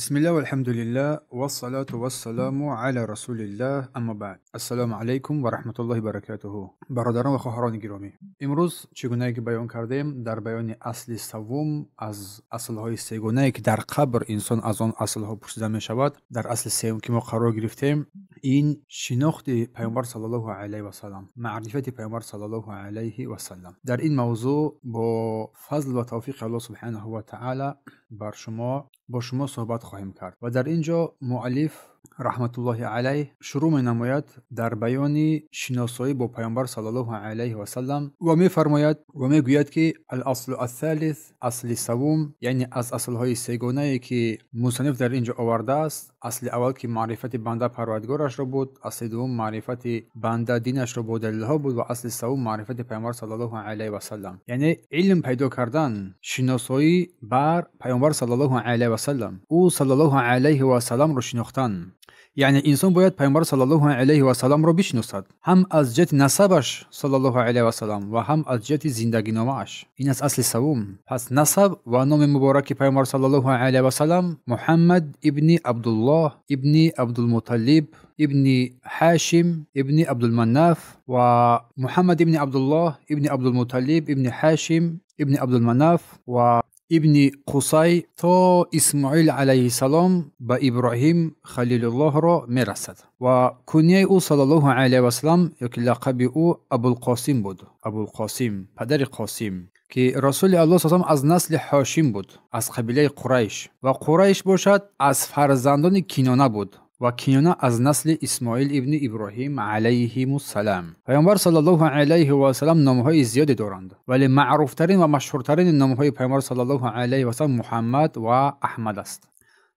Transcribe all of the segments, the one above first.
Бисмиллах валхамдулиллах, вассалату вассаламу ала расулиллах, аммо баъд. Ассалому алайкум ва раҳматуллоҳи баракатуҳу. Бародарон ва хоҳарони гиромӣ, имрӯз чӣ гунае ки баён кардем дар баёни асли саввум аз аслҳои сегонае ки дар қабр инсон аз он аслҳо пурсида мешавад, дар асли сеюм ки мо қарор гирифтем, ин шинохти Пайғамбар саллаллоҳу алайҳи васаллам, маърифати Пайғамбар саллаллоҳу алайҳи васаллам. Дар ин мавзӯъ бо фазл ва тавфиқи Аллоҳ субҳанаҳу ва таъала бо шумо суҳбат хоҳем кард. Ва дар ин ҷо муаллиф раҳматуллоҳи алайҳ шурӯъ менамояд дар баёни шиносоӣ бо Пайғамбар саллаллоҳу алайҳи васаллам ва мефармояд ва мегӯяд ки аласлу ассалис, асли саввум, яъне аз аслҳои сегонае ки мусанниф дар ин ҷо овардааст, асли аввал ки маърифати банда парвардигорашро буд, асли дуввум маърифати банда динашро бо далилҳо буд ва асли саввум маърифати Пайғамбар саллаллоҳу алайҳи васаллам, яъне илм пайдо кардан, шиносоӣ бар Пайғамбар саллаллоҳу алайҳи васаллам, ӯ саллаллоҳу алайҳи васалламро шинохтан. Яъне инсон бояд Пайғамбар саллаллоҳу алайҳи васалламро бишиносад ҳам аз ҷиҳати насабаш саллаллоҳу алайҳи васаллам ва ҳам аз ҷиҳати зиндагиномааш. Ин аст асли саввум. Пас насаб ва номи мубораки Пайғамбар саллаллоҳу алайҳи васаллам Муҳаммад ибни Абдуллоҳ ибни Абдулмуталлиб ибни Ҳашим ибни Абдулманаф ва Муҳаммад ибни Абдуллоҳ ибни Абдулмуталлиб ибни Ҳашим ибни Абдулманаф ва ибни Қусай то Исмоил алайҳиссалом ба Иброҳим Халилуллоҳро мерасад. Ва кунияи ӯ саллаллоҳу алайҳи васаллам ёки лақаби ӯ Абулқосим буд. Абулқосим, падари Қосим, ки Расули Аллоҳ саллаллоҳу аз насли Ҳошим буд, аз қабилаи Қурайш, ва Қурайш бошад аз фарзандони Кинона буд ва Кинона аз насли Исмоил ибни Иброҳим алайҳимуссалам. Пайғамбар саллаллоҳу алайҳи васаллам номҳои зиёде доранд, вале маъруфтарин ва машҳуртарини номҳои Пайғамбар саллаллоҳу алайҳи васаллам Муҳаммад ва Аҳмад аст.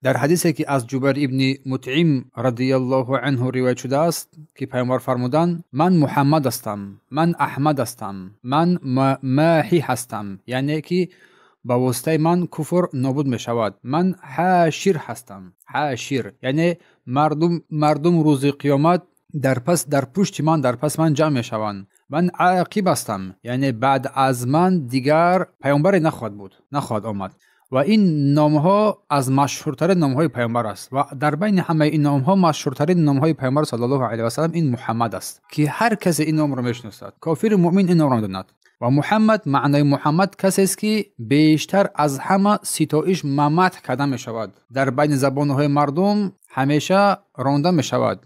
Дар ҳадисе ки аз Ҷубайр ибни Мутъим радияллоҳу анҳу ривоят шудааст, ки Пайғамбар фармуданд: ман Муҳаммад ҳастам, ман Аҳмад ҳастам, ман Маҳӣ ҳастам, яъне ки ба воситаи ман куфр нобуд мешавад, ман Ҳашир ҳастам. Ҳашир яъне мардум рӯзи қиёмат дар пушти ман, дар пас ман ҷамъ мешаванд. Ман Ақиб ҳастам, яъне баъд аз ман дигар паёмбаре нахоҳад буд, нахоҳад омад. Ва ин номҳо аз машҳуртарин номҳои паёмбар аст ва дар байни ҳамаи ин номҳо машҳуртарин номҳои паёмбар саллаллоҳу алайҳи васаллам ин Муҳаммад аст, ки ҳар касе ин номро мешиносад, кофиру муъмин ин номро медонад. Ва Муҳаммад, маънои Муҳаммад касест ки бештар аз ҳама ситоиш мамадҳ карда мешавад, дар байни забонҳои мардум ҳамеша ронда мешавад.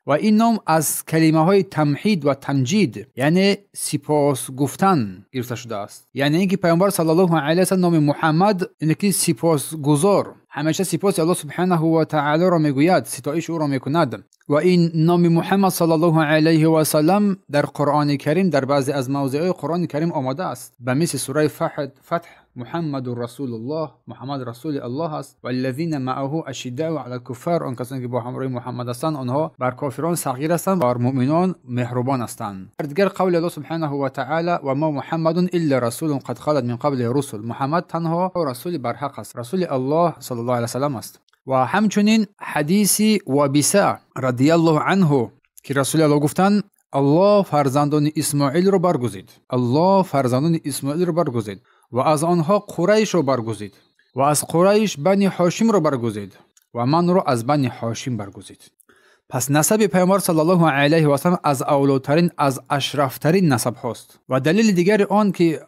Ва ин ном аз калимаҳои тамҳид ва тамҷид, яъне сипос гуфтан гирифта шудааст. Яъне ин ки Пайғамбар саллаллоҳу алайҳи васаллам номи Муҳаммад ине ки сипосгузор, ҳамеша сипоси Аллоҳ субҳанаҳу ва таъолоро мегӯяд, ситоиши ӯро мекунад. Ва ин номи Муҳаммад саллаллоҳу алайҳи васаллам дар Қуръони Карим, дар баъзе аз мавзеъҳои Қуръони Карим омадааст, ба мисли сураи Фатҳ: Муҳаммадун расулуллоҳ, Муҳаммад расули Аллоҳ аст, валлазина маъаҳу ашиддау алал куффар, он касоне ки бо ҳамроҳи Муҳаммад ҳастанд, онҳо бар кофирон сағир ҳастанд ва бар муъминон меҳрубон ҳастанд. Дар дигар қавли Аллоҳ субҳанаҳу ва таъала: ва ма Муҳаммадун илла расулун қад халат мин қаблиҳи русул, Муҳаммад танҳо расули барҳақ аст, расули Аллоҳ саллаллоҳу алайҳи васаллам аст. Ва ҳамчунин ҳадиси Вабиса радияллоҳу анҳу ки Расули Аллоҳ гуфтанд: Аллоҳ фарзандони Исмоилро баргузид, Аллоҳ фарзандони Исмоилро баргузид ва аз онҳо Қурайшро баргузид ва аз Қурайш Бани Ҳошимро баргузид ва манро аз Бани Ҳошим баргузид. Пас насаби Пайғамбар саллаллоҳу алайҳи васаллам аз авлотарин, аз ашрафтарин насабҳост. Ва далели дигари он ки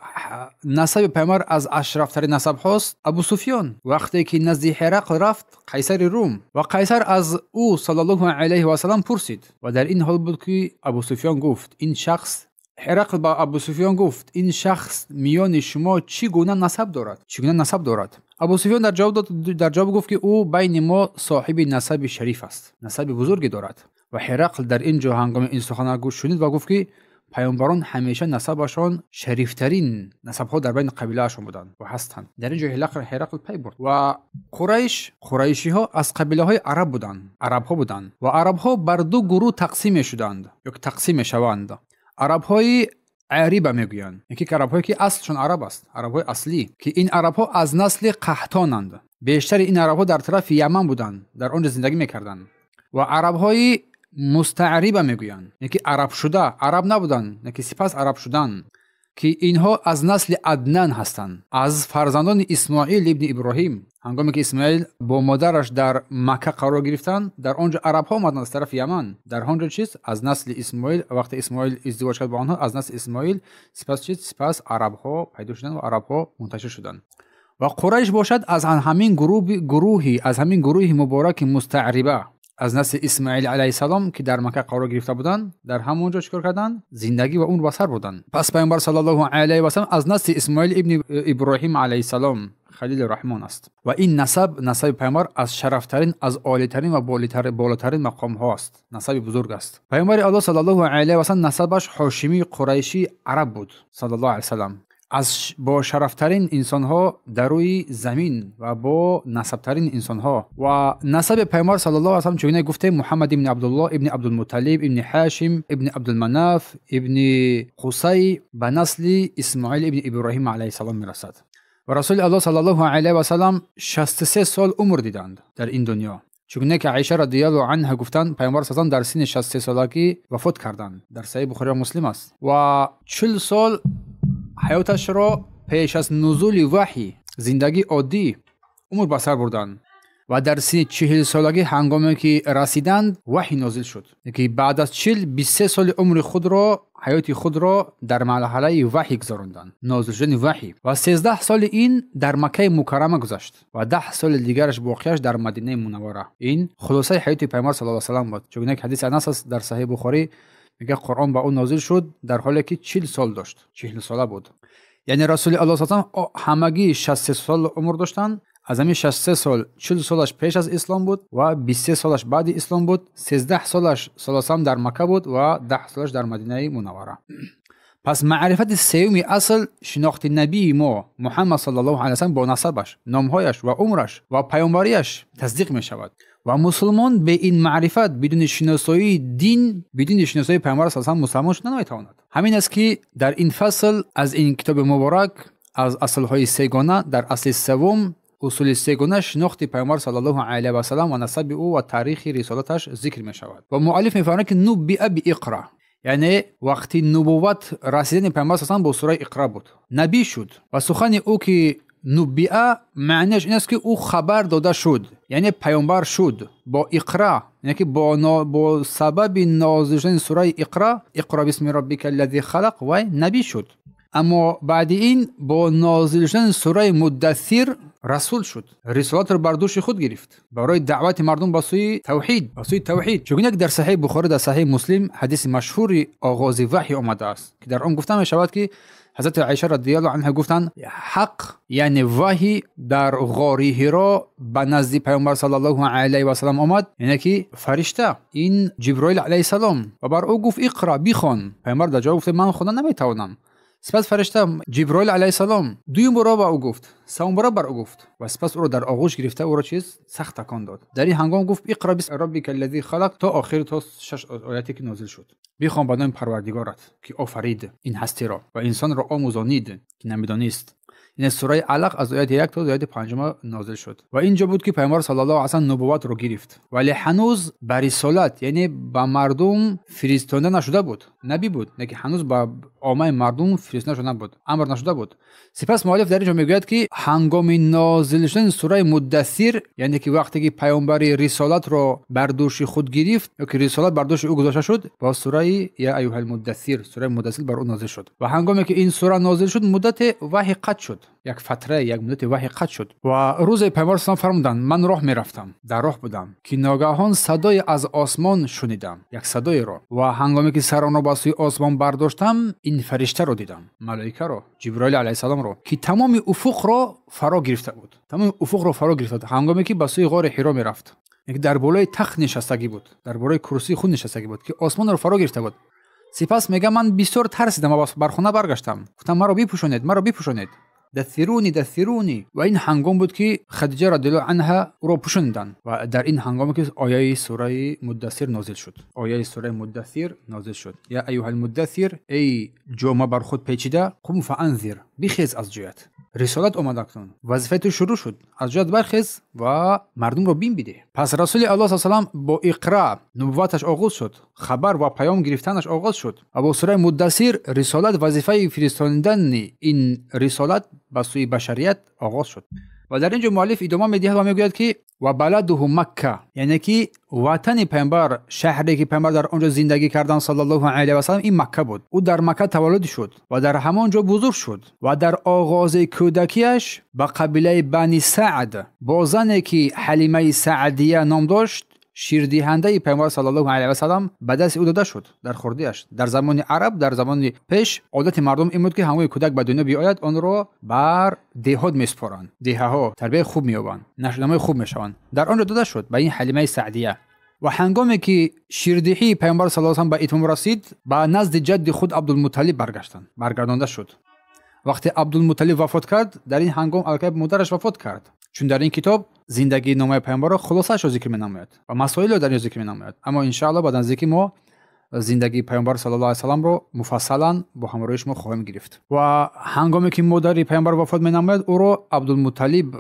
насаби Пайғамбар аз ашрафтарин насабҳост, Абу Суфён вақте ки назди Ҳерақл рафт, қайсари Рум, ва қайсар аз ӯ саллаллоҳу алайҳи васаллам пурсид ва дар ин ҳол буд ки Абу Суфён гуфт: ин шахс, Ҳерақл ба Абу Суфён гуфт: ин шахс миёни шумо чӣ гуна насаб дорад? Чӣ гуна насаб дорад? Абу Суфён дар ҷавоб гуфт ки ӯ байни мо соҳиби насаби шариф аст, насаби бузурге дорад. Ва Ҳерақл дар ин ҷо ҳангоми ин сухана гӯш шунид ва гуфт ки паёмбарон ҳамеша насабашон шарифтарин насабҳо дар байни қабилаашон буданд ва ҳастанд. Дар ин ҷо Ҳерақл пай бурд. Ва қурайшиҳо аз қабилаҳои араб буданд, арабҳо буданд ва арабҳо бар ду гурӯҳ тақсим мешуданд ё ки тақсим мешаванд. Арабҳои ариба мегӯянд, яке ки арабҳое ки аслшон араб аст, арабҳои аслӣ, ки ин арабҳо аз насли қаҳтонанд. Бештари ин арабҳо дар тарафи Яман буданд, дар он ҷо зиндагӣ мекарданд. Ва арабҳои мустаъриба мегӯянд, яке араб шуда, араб набуданд, яке сипас араб шуданд. ки инҳо аз насли Аднан ҳастанд, аз фарзандони Исмоил ибни Иброҳим. Ҳангоме ки Исмоил бо модараш дар Макка қарор гирифтанд, дар он ҷо арабҳо омаданд аз тарафи Яман. Дар он ҷо чиз аз насли Исмоил, вақте Исмоил издивоҷ кард бо онҳо, аз насли Исмоил сипас чиз, сипас арабҳо пайдо шуданд ва арабҳо мунташир шуданд. Ва Қурайш бошад аз ҳамин гурӯҳи, аз ҳамин гурӯҳи мубораки мустаъриба, аз насли Исмоил алайҳиссалом, ки дар Макка қарор гирифта буданд, дар ҳамон ҷо чикор карданд? Зиндагӣ ва умр ба сар бурданд. Пас Паёмбар саллаллоҳу алайҳи васаллам аз насли Исмоил ибни Иброҳим алайҳиссалом Халили Раҳмон аст. Ва ин насаб, насаби Паёмбар аз шарафтарин, аз олитарин ва болотарин мақомҳо аст. Насаби бузург аст. Паёмбари Аллоҳ саллаллоҳу алайҳи васаллам насабаш ҳошимии қурайшӣ араб буд саллаллоҳу алайҳи васаллам. Аз бо шарафтарин инсонҳо дар рӯи замин ва бо насабтарин инсонҳо. Ва насаби Паёмбар саллаллоҳу алайҳи васаллам чунин гуфтем: Муҳаммад ибни Абдуллоҳ ибни Абдулмутталиб ибни Ҳошим ибни Абдулманаф ибни Қусай ба насли Исмоил ибни Иброҳим алайҳиссалом мерасад. Ва Расули Аллоҳ саллаллоҳу алайҳи васаллам 63 сол умр диданд дар ин дунё. Чунки ки Аиша радиаллоҳу анҳа гуфтанд, Паёмбар саллаллоҳу дар синни 63 солагӣ вафот карданд. Дар Саҳиҳи Бухорӣ ва Муслим аст. Ва 40 сол ҳаёташро пеш аз нузули ваҳй, зиндагии оддӣ, умр ба сар бурданд. Ва дар синни 40 солагӣ ҳангоме ки расиданд, ваҳй нозил шуд. Ки баъд аз 40, 23 соли умри худро, ҳаёти худро дар марҳалаи ваҳй гузаронданд, нозил шудани ваҳй. Ва 13 соли ин дар Маккаи Мукаррама гузашт ва 10 соли дигараш боқияш дар Мадинаи Мунаввара. Ин хулосаи ҳаёти Паёмбар саллаллоҳу алайҳи васаллам буд. Чунки ҳадиси Анас аст дар Саҳиҳи Бухорӣ, мегӯяд Қуръон ба ӯ нозил шуд дар ҳоле ки 40 сол дошт, 40 сола буд. Яъне Расули Аллоҳ саллаллоҳу алайҳи васаллам ҳамагӣ 63 сол умр доштанд. Аз ҳамин 63 сол 40 солаш пеш аз ислом буд ва 23 солаш баъди ислом буд, 13 солаш саллаллоҳу дар Макка буд ва 10 солаш дар Мадинаи Мунаввара. Пас маърифати сеюми асл, шинохти набии мо Муҳаммад саллаллоҳу алайҳи васаллам бо насабаш, номҳояш ва умраш ва паёмбарияш тасдиқ мешавад. Ва мусулмон бе ин маърифат, бидуни шиносоии дин, бидуни шиносоии Паёмбар саллаллоҳу алайҳи васаллам мусулмон шуда наметавонад. Ҳамин аст ки дар ин фасл аз ин китоби муборак, аз аслҳои сегона, дар асли севум, усули сегона шинохти Паёмбар саллаллоҳу алайҳи васаллам ва насаби ӯ ва таърихи рисолаташ зикр мешавад. Ва муаллиф мефармояд ки нуббиа бииқра, яъне вақти нубувват расидани Паёмбар саллаллоҳу алайҳи васаллам бо сураи Иқра буд. Набӣ шуд ва сухани ӯ ки нуббиа маънияш ин аст ки ӯ хабар дода шуд, яъне паёмбар шуд бо Иқра, яъне ки бо сабаби нозил шудани сураи Иқра, иқра бисми роббика аллази халақ, вай набӣ шуд. Аммо баъди ин бо нозил шудани сураи Муддассир расул шуд, рисолатро бар дӯши худ гирифт барои даъвати мардум ба сӯи тавҳид, ба сӯи тавҳид. Чунки дар Саҳиҳи Бухорӣ, дар Саҳиҳи Муслим ҳадиси машҳури оғози ваҳй омадааст, ки дар он гуфта мешавад ки ҳазрати Аиша радиаллоҳу анҳа гуфтанд, ҳақ, яъне ваҳй дар ғори Ҳиро ба назди Паёмбар саллаллоҳу алайҳи васаллам омад, яъне ки фаришта, ин Ҷиброил алайҳиссалом, ва бар ӯ гуфт иқра, бихон. Паёмбар дар ҷавоб гуфт ман хонда наметавонам. Сипас фаришта Ҷиброил алайҳиссалом дуюм бора ба ӯ гуфт, севум бора бар ӯ гуфт ва сипас ӯро дар оғӯш гирифта ӯро чиз сахт такон дод. Дар ин ҳангом гуфт иқра бисми роббика аллази халақ, то охир, то 6 ояте ки нозил шуд. Бихон ба номи Парвардигорат ки офарид ин ҳастиро ва инсонро омӯзонид ки намедонист. Ин сураи Алақ аз ояти 1 то ояти 5 нозил шуд. Ва инҷо буд ки Паёмбар саллаллоҳу алайҳи васаллам нубувватро гирифт, вале ҳанӯз ба рисолат, яъне ба мардум фиристонда нашуда буд. Набӣ буд, лекин ҳанӯз ба оммаи мардум фиристода нашуда буд, амр нашуда буд. Сипас муаллиф дар инҷо мегӯяд ки ҳангоми нозил шудани сураи Муддассир, яъне ки вақте ки паёмбари рисолатро бар дӯши худ гирифт ё ки рисолат бар дӯши ӯ гузошта шуд, бо сураи я аюҳал муддассир, сураи Муддассир бар ӯ нозил шуд. Ва ҳангоме ки ин сура нозил шуд, муддате ваҳй қатъ шуд, як фатра, як муддати ваҳй қатъ шуд. Ва рӯзе Паёмбар саллаллоҳу алайҳи васаллам фармуданд, ман роҳ мерафтам, дар роҳ будам, ки ногаҳон садое аз осмон шунидам, як садоеро. Ва ҳангоме ки саронро ба сӯи осмон бардоштам, ин фариштаро дидам, малоикаро, Ҷиброил алайҳиссаломро, ки тамоми уфуқро фаро гирифта буд, тамоми уфуқро фаро гирифта буд. Ҳангоме ки ба сӯи ғори Ҳиро мерафт, дар болои тахт нишастагӣ буд, дар болои курсии худ нишастагӣ буд, ки осмонро фаро гирифта буд. Сипас мегӯям ман бисёр тарсидам ва бар хона баргаштам. Гуфтам маро бипӯшонед, маро бипӯшонед. Дассируни, дассируни. Ва ин ҳангом буд ки Хадиҷа радиаллоҳу анҳа ӯро пӯшонданд. Ва дар ин ҳангоме ки ояи сураи Муддассир нозил шуд. Ояи сураи Муддассир нозил шуд. Я аюҳал муддассир, эй ҷома бар худ печида, қум фаанзир, бихез аз ҷоят. Рисолат омад акнун. Вазифаи ту шурӯъ шуд. Аз ҷоят бархез ва мардумро бим бидеҳ. Пас Расули Аллоҳ саллаллоҳу алайҳи васаллам бо Иқра нубувваташ оғоз шуд. Хабар ва паём гирифтанаш оғоз шуд. Ва бо сураи Муддассир рисолат, вазифаи фиристонидани ин рисолат ба сӯи башарият оғоз шуд. Ва дар ин ҷо муаллиф идома медиҳад ва мегӯяд, ки ва баладуҳу Макка, яъне ки ватани паёмбар, шаҳре ки паёмбар дар он ҷо зиндагӣ кардан саллаллоҳу алайҳи васаллам, ин Макка буд. Ӯ дар Макка таваллуд шуд ва дар ҳамон ҷо бузург шуд ва дар оғози кӯдакиаш ба қабилаи Бани Саъд бо зане ки Ҳалимаи Саъдия ном дошт, ширдиҳандаи паёмбар саллаллоҳу алайҳи васаллам, ба дасти ӯ дода шуд дар хурдиаш. Дар замони араб, дар замони пеш, одати мардум ин буд, ки ҳангоми кӯдак ба дунё биояд, онро бар деҳот месупоранд. Деҳаҳо тарбияи хуб меёбанд, нашъунамои хуб мешаванд. Дар он ҷо дода шуд ба ин Ҳалимаи Саъдия. Ва ҳангоме ки ширдиҳии паёмбар саллаллоҳу алайҳи васаллам ба итмом расид, ба назди ҷадди худ Абдулмуталлиб баргаштанд, баргардонда шуд. Вақте Абдулмуталлиб вафот кард, дар ин ҳангом аллакай модараш вафот кард. Чун дар ин китоб зиндагии номаи паёмбарро хулосаашро зикр менамояд ва масоилро дар ин зикр менамояд. Аммо иншааллоҳ ба наздикӣ мо зиндагии паёмбар саллаллоҳу алайҳи васалламро муфассалан бо ҳамроҳии шумо хоҳем гирифт. Ва ҳангоме ки модари паёмбар вафот менамояд, ӯро Абдулмуталлиб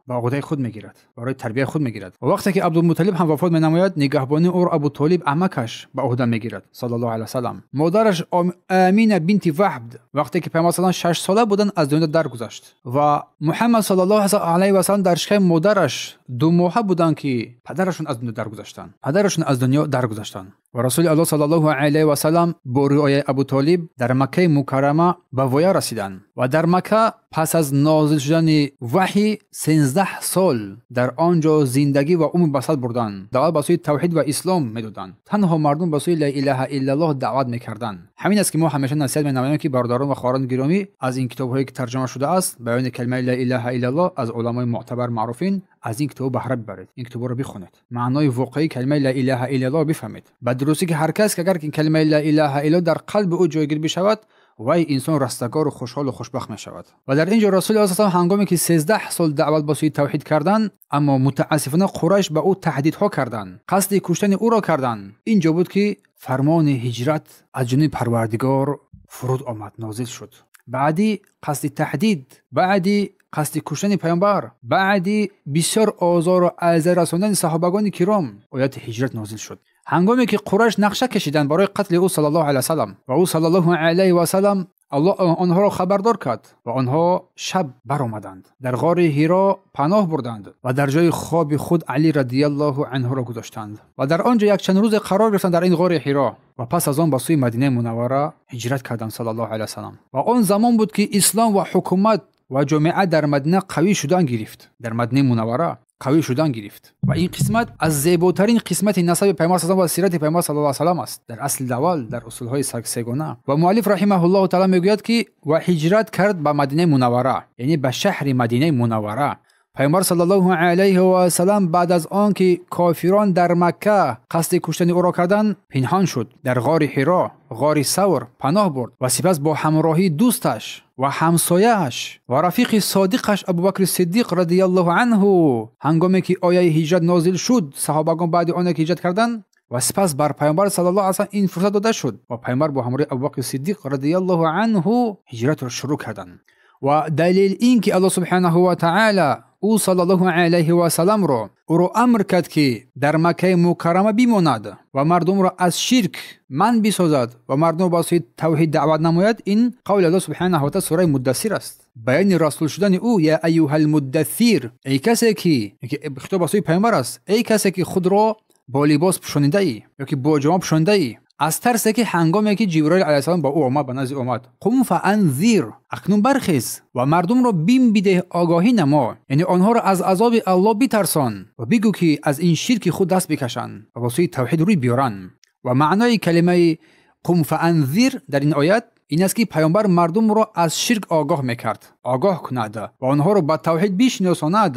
ба оғодаи худ мегирад, барои тарбияи худ мегирад. Ва вақте ки Абдулмуталлиб ҳам вафот менамояд, нигаҳбонии ӯро Абу Толиб амакаш ба ӯҳда мегирад саллаллоҳу алайҳи васаллам. Модараш Амина бинти Ваҳб вақте ки паёмбар саллаллоҳу 6 сола буданд, аз дунё даргузашт. Ва Муҳаммад саллаллоҳу алайҳи васаллам дар шиками модараш 2 моҳа буданд, ки падарашон аз дунё даргузаштанд. Падарашон аз дунё даргузаштанд. Ва Расули Аллоҳ саллаллоҳу алайҳи васаллам бо риояи Абу Толиб дар Маккаи Мукаррама ба воя расиданд. Ва дар Макка пас аз нозил шудани ваҳй 13 сол дар он ҷо зиндагӣ ва умр ба сар бурданд. Даъват ба сӯи тавҳид ва ислом медоданд. Танҳо мардум ба сӯи ла илаҳа иллаллоҳ даъват мекарданд. Ҳамин аст ки мо ҳамеша насиҳат менамоем, ки бародарон ва хоҳарони гиромӣ, аз ин китобҳое ки тарҷума шудааст, баёни калимаи ла илаҳа иллаллоҳ аз уламои муътабар маъруфин, аз ин китоб баҳра бибаред, ин китобро бихонед, маънои воқеии калимаи ла илаҳа иллаллоҳ бифаҳмед. Ба дурустӣ ки ҳар кас агар ин калимаи ла илаҳа иллаллоҳ дар қалби ӯ ҷойгир бишавад, вай инсон растагору хушҳолу хушбахт мешавад. Ва дар ин ҷо Расули Аллоҳ саллаллоҳу алайҳи васаллам ҳангоме ки 13 сол даъват ба сӯи тавҳид карданд, аммо мутаассифона Қурайш ба ӯ таҳдидҳо карданд, қасди куштани ӯро карданд. Ин ҷо буд ки фармони ҳиҷрат аз ҷониби Парвардигор фуруд омад, нозил шуд. Баъди қасди таҳдид, баъди қасди куштани паёмбар, баъди бисёр озору азия расондани саҳобагони киром, ояти ҳиҷрат нозил шуд. Ҳангоме ки Қурайш нақша кашиданд барои қатли ӯ саллаллоҳу алайҳи васаллам, ва ӯ саллаллоҳу алайҳи васаллам Аллоҳ онҳоро хабардор кард ва онҳо шаб баромаданд, дар ғори Ҳиро паноҳ бурданд ва дар ҷои хоби худ Али радиаллоҳу анҳуро гузоштанд ва дар он ҷо якчанд рӯзе қарор гирифтанд дар ин ғори Ҳиро ва пас аз он ба сӯи Мадинаи Мунаввара ҳиҷрат карданд саллаллоҳу алайҳи васаллам. Ва он замон буд ки ислом ва ҳукумат ва ҷомеа дар Мадина қавӣ шудан гирифт, дар Мадинаи Мунаввара қавӣ шудан гирифт. Ва ин қисмат аз зеботарин қисмати насаби паёмбар саллаллоҳу ва сирати паёмбар саллаллоҳу алайҳи васаллам аст, дар асли давал, дар усулҳои сегона. Ва муаллиф раҳимаҳуллоҳу таъала мегӯяд, ки ва ҳиҷрат кард ба Мадинаи Мунаввара, яъне ба шаҳри Мадинаи Мунаввара. Паёмбар саллаллоҳу алайҳи васаллам баъд аз он ки кофирон дар Макка қасди куштани ӯро карданд, пинҳон шуд, дар ғори Ҳиро, ғори Савр паноҳ бурд ва сипас бо ҳамроҳии дӯсташ ва ҳамсояаш ва рафиқи содиқаш Абубакри Сиддиқ радиаллоҳу анҳу, ҳангоме ки ояи ҳиҷрат нозил шуд, саҳобагон баъди оне ки ҳиҷрат карданд, ва сипас бар паёмбар саллаллоҳу алайҳи васаллам ин фурсат дода шуд ва паёмбар бо ҳамроҳии Абубакри Сиддиқ радиаллоҳу анҳу ҳиҷратро шурӯъ карданд. Ва далел ин ки Аллоҳ субҳанаҳу ва таъала ӯ саллаллоҳу алайҳи васалламро ӯро амр кард, ки дар Маккаи Мукаррама бимонад ва мардумро аз ширк манъ бисозад ва мардумро ба сӯи тавҳид даъват намояд. Ин қавли Аллоҳ субҳанаҳу ва таъала сураи Муддассир аст. Баёни расул шудани ӯ: я айюҳал муддассир, эй касе ки, хитоб ба сӯи паёмбар аст, эй касе ки худро бо либос пӯшонидаӣ ё ки бо ҷома пӯшонидаӣ, аз тарсе ки ҳангоме ки Ҷиброил алайҳиссалом ба ӯ омад, ба назди омад, қум фаанзир, акнун бархез ва мардумро бим бидеҳ, огоҳӣ намо, яъне онҳоро аз азоби Аллоҳ битарсон ва бигӯ ки аз ин ширки худ даст бикашанд ва ба сӯи тавҳид рӯй биёранд. Ва маънои калимаи қум фаанзир дар ин оят ин аст, ки паёмбар мардумро аз ширк огоҳ мекард, огоҳ кунад ва онҳоро ба тавҳид бишиносонад.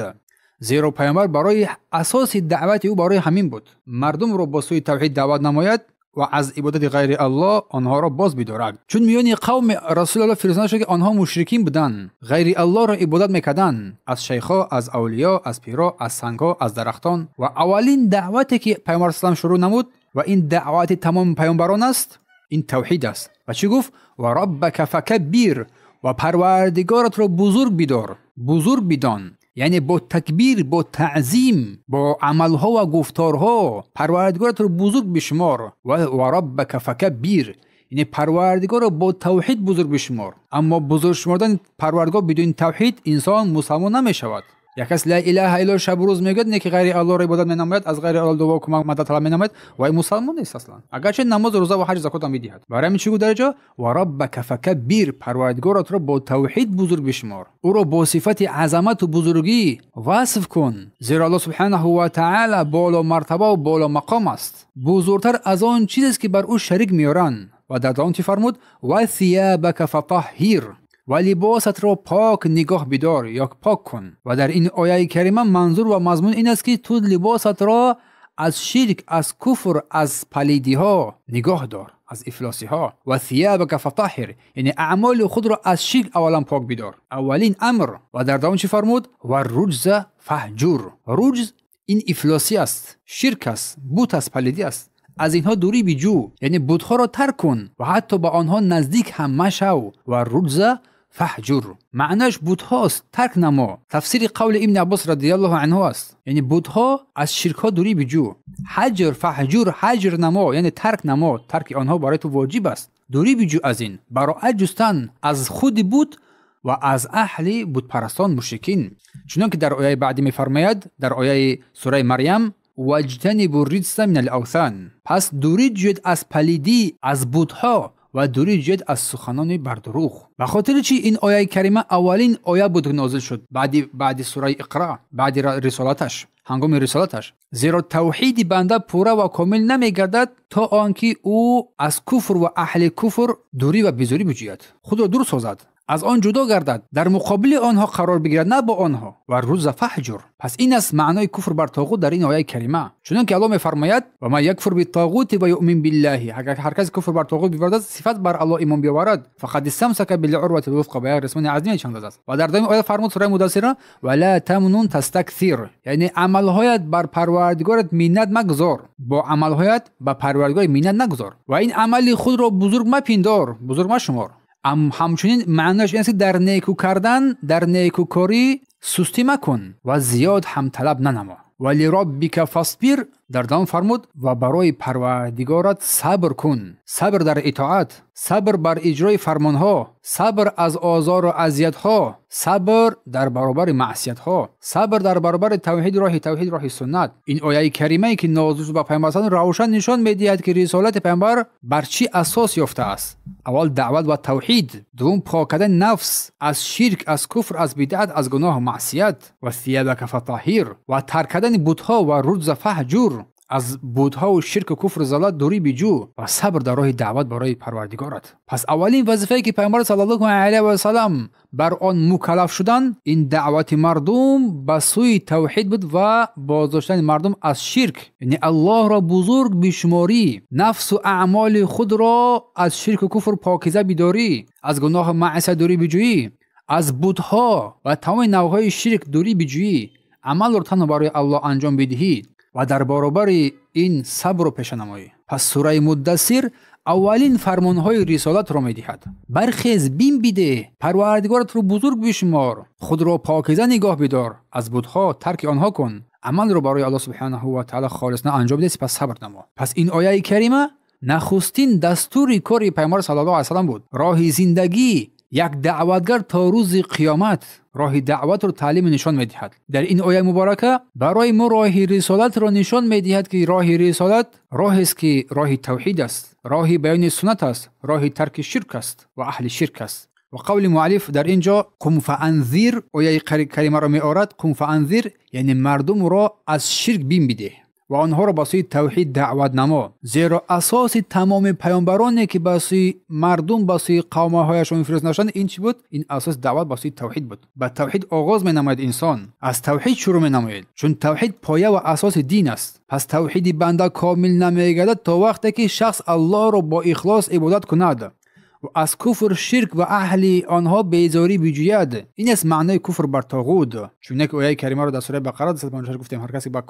Зеро паёмбар барои асоси даъвати ӯ барои ҳамин буд, мардумро ба сӯи тавҳид даъват намояд ва аз ибодати ғайри Аллоҳ онҳоро боз бидорад. Чун миёни қавми Расулуллоҳ фиристода шуд, ки онҳо мушрикин буданд, ғайри Аллоҳро ибодат мекарданд, аз шайхҳо, аз авлиё, аз пиро, аз сангҳо, аз дарахтон. Ва аввалин даъвате ки паёмбар саллаллоҳу алайҳи васаллам шурӯъ намуд, ва ин даъвати тамоми паёмбарон аст, ин тавҳид аст. Ва чӣ гуфт? Ва роббака факаббир, ва парвардигорат ро бузург бидор, бузург бидон. Яъне бо такбир, бо таъзим, бо амалҳо ва гуфторҳо парвардигорат ро бузург бишумор. Ва раббака факаббир, яъне парвардигорро бо тавҳид бузург бишумор. Аммо бузург шумордани парвардигор бидуни тавҳид инсон мусалмон намешавад. Як кас ла илаҳа иллаллоҳ шабу рӯз мегӯяд, не ки ғайри Аллоҳро ибодат менамояд, аз ғайри Аллоҳ дуо кӯмак мадад талаб менамояд, вай мусалмон нест аслан. Агарчи намоз, рӯза ва ҳаҷ, закот ҳам медиҳад. Барои ҳамин чӣ гуфт дар ҷо? Ва раббака факаббир, парвардигорат ро бо тавҳид бузург бишумор, ӯро бо сифати азамату бузургӣ васф кун, зеро Аллоҳ субҳанаҳу ва таъала боло мартаба ва боло мақом аст, бузургтар аз он чизест ки бар ӯ шарик меоранд. Ва дар давом чӣ фармуд? Ва сиябака фатаҳҳир, ва либосатро пок нигоҳ бидор ё пок кун. Ва дар ин ояи карима манзур ва мазмун ин аст, ки ту либосатро аз ширк, аз куфр, аз палидиҳо нигоҳ дор, аз ифлосиҳо. Ва сиябака фатаҳҳир, яъне аъмоли худро аз ширк аввалан пок бидор, аввалин амр. Ва дар давом чӣ фармуд? Ва руҷза фаҳҷур. Руҷз ин ифлосӣ аст, ширк аст, бут аст, палидӣ аст. Аз инҳо дурӣ биҷӯ, яъне бутҳоро тарк кун ва ҳатто ба онҳо наздик ҳам машав. Ва руҷза фаҳҷур маънояш бутҳост, тарк намо. Тафсири қавли Ибни Аббос радиаллоҳу анҳу аст, яъне бутҳо аз ширкҳо дурӣ биҷӯ. Ҳаҷр, фаҳҷур, ҳаҷр намо, яъне тарк намо, тарки онҳо барои ту воҷиб аст. Дурӣ биҷӯ аз ин, бароат ҷустан аз худи бут ва аз аҳли бутпарастон, мушрикин. Чунон ки дар ояи баъдӣ мефармояд, дар ояи сураи Марьям: ваҷтанибу риҷса минал авсан. Пас дурӣ ҷӯед аз палидӣ, аз бутҳо ва дурӣ ҷӯед аз суханони бардурӯғ. Ба хотири чи ин ояи карима аввалин оя буд, ки нозил шуд баъди сураи Иқра, баъди рисолаташ, ҳангоми рисолаташ? Зеро тавҳиди банда пурра ва комил намегардад то он ки ӯ аз куфр ва аҳли куфр дурӣ ва безорӣ биҷӯяд, худро дур созад, аз он ҷудо гардад, дар муқобили онҳо қарор бигирад, на бо онҳо. Ва рӯза фаҳҷур. Пас ин аст маънои куфр бар тоғут дар ин ояи карима. Чунон ки Аллоҳ мефармояд: ва ман якфур битоғути ва юъмин биллаҳи. Агар ҳар касе куфр бар тоғут биварзад, сифат бар Аллоҳ имон биёварад, фақад истамсака билъурвати лвусқа, ба як рисмони азиме чанд аст. Ва дар дуюми оя фармуд, сураи Мудассира: ва ла тамнун тастаксир, яъне амалҳоят бар парвардигорат миннат магузор, бо амалҳоят ба парвардигор миннат нагузор ва ин амали худро бузург мапиндор, бузург машумор. Ҳамчунин маънояш ин аст, ки дар неку кардан, дар некукорӣ сустӣ макун ва зиёд ҳам талаб нанамо. Ва лироббика фасбир, дар давом фармуд: ва барои парвардигорат сабр кун. Сабр дар итоат, сабр бар иҷрои фармонҳо, сабр аз озору азиятҳо, сабр дар баробари маъсиятҳо, сабр дар баробари тавҳид, роҳи тавҳид, роҳи суннат. Ин ояи каримае ки нозил шуд ба пайғамбар саллаллоҳу алайҳи равшан нишон медиҳад, ки рисолати пайғамбар бар чӣ асос ёфтааст. Аввал даъват ва тавҳид, дуввум пок кардани нафс аз ширк, аз куфр, аз бидъат, аз гуноҳу маъсият, ва сиябака фатаҳҳир, ва тарк кардани бутҳо, ва руҷза фаҳҷур, аз бутҳову ширку куфру залат дурӣ биҷӯ ва сабр дар роҳи даъват барои парвардигорат. Пас аввалин вазифае ки пайғамбар саллаллоҳу алайҳи васаллам бар он мукаллаф шуданд, ин даъвати мардум ба сӯи тавҳид буд ва боздоштани мардум аз ширк, яъне Аллоҳро бузург бишуморӣ, нафсу аъмоли худро аз ширку куфр покиза бидорӣ, аз гуноҳу маъсият дурӣ биҷӯӣ, аз бутҳо ва тамоми навъҳои ширк дурӣ биҷӯӣ, амалро танҳо барои Аллоҳ анҷом бидиҳӣ ва дар баробари ин сабрро пеша намоӣ. Пас сураи Муддассир аввалин фармонҳои рисолатро медиҳад. Бархез, бим бидеҳ, парвардигоратро бузург бишумор, худро покиза нигоҳ бидор, аз бутҳо тарки онҳо кун, амалро барои Аллоҳ субҳанаҳу ва таъала холисона анҷом бидеҳ, сипас сабр намо. Пас ин ояи карима нахустин дастури кори пайғамбар саллаллоҳу алайҳи васаллам буд. Роҳи зиндагӣ як даъватгар то рӯзи қиёмат, роҳи даъватро таълиму нишон медиҳад. Дар ин ояи муборака барои мо роҳи рисолатро нишон медиҳад, ки роҳи рисолат роҳест, ки роҳи тавҳид аст, роҳи баёни суннат аст, роҳи тарки ширк аст ва аҳли ширк аст. Ва қавли муаллиф дар ин ҷо қум фаанзир, ояи каримаро меорад. Қум фаанзир, яъне мардумро аз ширк бим бидеҳ ва онҳоро ба сӯи тавҳид даъват намо, зеро асоси тамоми паёмбароне ки ба сӯи мардум, ба сӯи қавмҳояшон фиристода шуданд, ин чӣ буд? Ин асоси даъват ба сӯи тавҳид буд. Ба тавҳид оғоз менамояд инсон, аз тавҳид шурӯъ менамояд, чун тавҳид поя ва асоси дин аст. Пас тавҳиди банда комил намегардад то вақте ки шахс Аллоҳро бо ихлос ибодат кунад ва аз куфр, ширк ва аҳли онҳо безорӣ биҷӯяд. Ин аст маънои куфр бар тоғут. Чун як ояи каримаро дар сураи Бақара 256 гуфтем: ҳар касе ба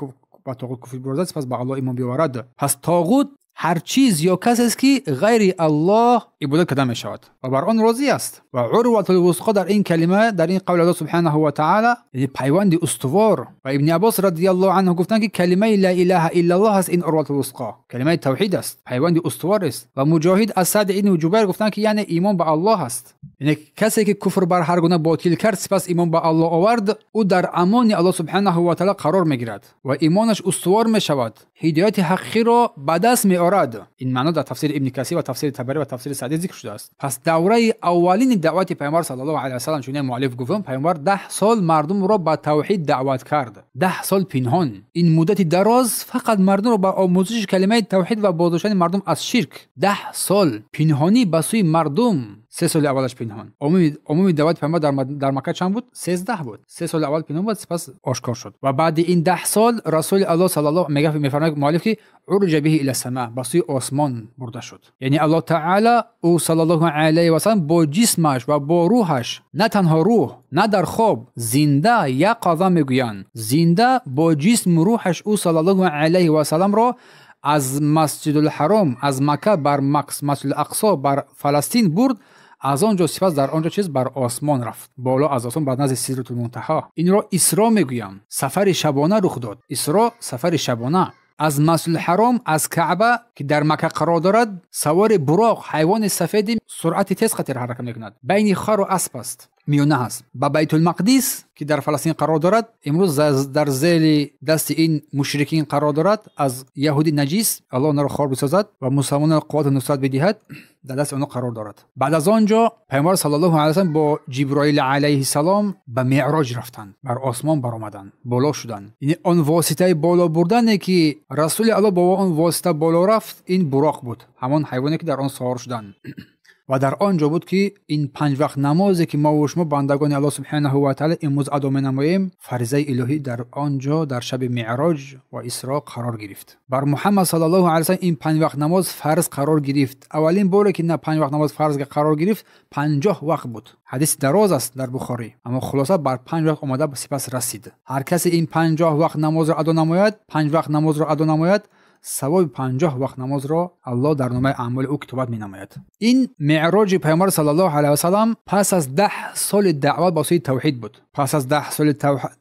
тоғут куфр биварзад, сипас ба Аллоҳ имон биёварад. Пас тоғут ҳар чиз ё касест ки ғайри Аллоҳ ибодат карда мешавад ва бар он розӣ аст. Ва урватул вусқа дар ин калима, дар ин қавли Аллоҳ субҳанаҳу ва таъоло, яъне пайванди устувор. Ва Ибни Аббос радиаллоҳу анҳу гуфтанд, ки калимаи ла илаҳа иллаллоҳ аст ин урватул вусқа, калимаи тавҳид аст, пайванди устувор аст. Ва Муҷоҳид аз Саъд ибни Ҷубайр гуфтанд, ки яъне имон ба Аллоҳ аст. Яъне касе ки куфр бар ҳар гуна ботил кард, сипас имон ба Аллоҳ овард, ӯ дар амони Аллоҳ субҳанаҳу ва таъоло қарор мегирад ва имонаш устувор мешавад, ҳидояти ҳақиқиро ба даст меорад. Ин маъно дар тафсири Ибни Касир ва тафсири Табарӣ ва тафсири Саъдӣ зикр шудааст. Пас давраи аввалини даъвати Пайғамбар саллаллоҳу алайҳи васаллам, чунин муаллиф гуфтам, Пайғамбар 10 сол мардумро ба тавҳид даъват кард. 10 сол пинҳон. Ин муддати дароз фақат мардумро ба омӯзиши калимаи тавҳид ва боздоштани мардум аз ширк. 10 сол пинҳонӣ ба сӯи мардум. 3 соли аввалаш пинҳон. Умуми даъвати Пайғамбар дар Макка чанд буд? 13 буд. 3 соли аввал пинҳон буд, сипас ошкор шуд. Ва баъди ин 10 сол Расули Аллоҳ саллаллоҳу мефармояд муаллиф, ки уруҷа биҳи ила сама, ба сӯи осмон бурда шуд. Яъне Аллоҳ таъоло ӯ саллаллоҳу алайҳи васаллам бо ҷисмаш ва бо рӯҳаш, на танҳо рӯҳ, на дар хоб, зинда, яқаза мегӯянд, зинда бо ҷисму рӯҳаш ӯ саллаллоҳу алайҳи васалламро аз Масҷидулҳаром, аз Макка бар Масҷидул Ақсо, бар Фаластин бурд. Аз он ҷо сипас дар он ҷо чиз бар осмон рафт, боло аз осмон бар назди Сидратул Мунтаҳо. Инро Исро мегӯям. Сафари шабона рух дод. Исро сафари шабона. Аз Масҷидулҳаром, аз Каъба, ки дар Макка қарор дорад, савори буроқ, ҳайвони сафеди суръати тез қатир ҳаракат мекунад, байни хару асп аст, миёна ҳаст, ба Байтулмақдис, ки дар Фаластин қарор дорад, имрӯз дар зери дасти ин мушрикин қарор дорад, аз яҳуди наҷис, Аллоҳ онҳоро хор бисозад ва мусалмононро қуввату нусрат бидиҳад, дар дасти онҳо қарор дорад. Баъд аз он ҷо Пайғамбар саллаллоҳу алайҳи васаллам бо Ҷиброил алайҳиссалом ба Меъроҷ рафтанд, бар осмон баромаданд, боло шуданд. Яъне он воситаи боло бурдане, ки Расули Аллоҳ бо он восита боло рафт, ин буроқ буд, ҳамон ҳайвоне, ки дар он савор шуданд. Ва дар он ҷо буд, ки ин 5 вақт намозе, ки мо ва шумо бандагони Аллоҳ субҳанаҳу ва таъоло имрӯз адо менамоем, фаризаи илоҳӣ дар он ҷо дар шаби Меъроҷ ва Исро қарор гирифт. Бар Муҳаммад саллаллоҳу алайҳи васаллам ин 5 вақт намоз фарз қарор гирифт. Аввалин боре, ки 5 вақт намоз фарз қарор гирифт, 50 вақт буд. Ҳадиси дароз аст дар Бухорӣ, аммо хулоса бар 5 вақт омада сипас расид. Ҳар касе ин 50 вақт намозро адо намояд, 5 вақт намозро адо намояд, савоби 50 вақт намозро Аллоҳ дар номаи аъмоли ӯ китобат менамояд. Ин меъроҷи Пайғамбар саллаллоҳу алайҳи васаллам пас аз 10 соли даъват ба сӯи тавҳид буд. Пас аз 10 соли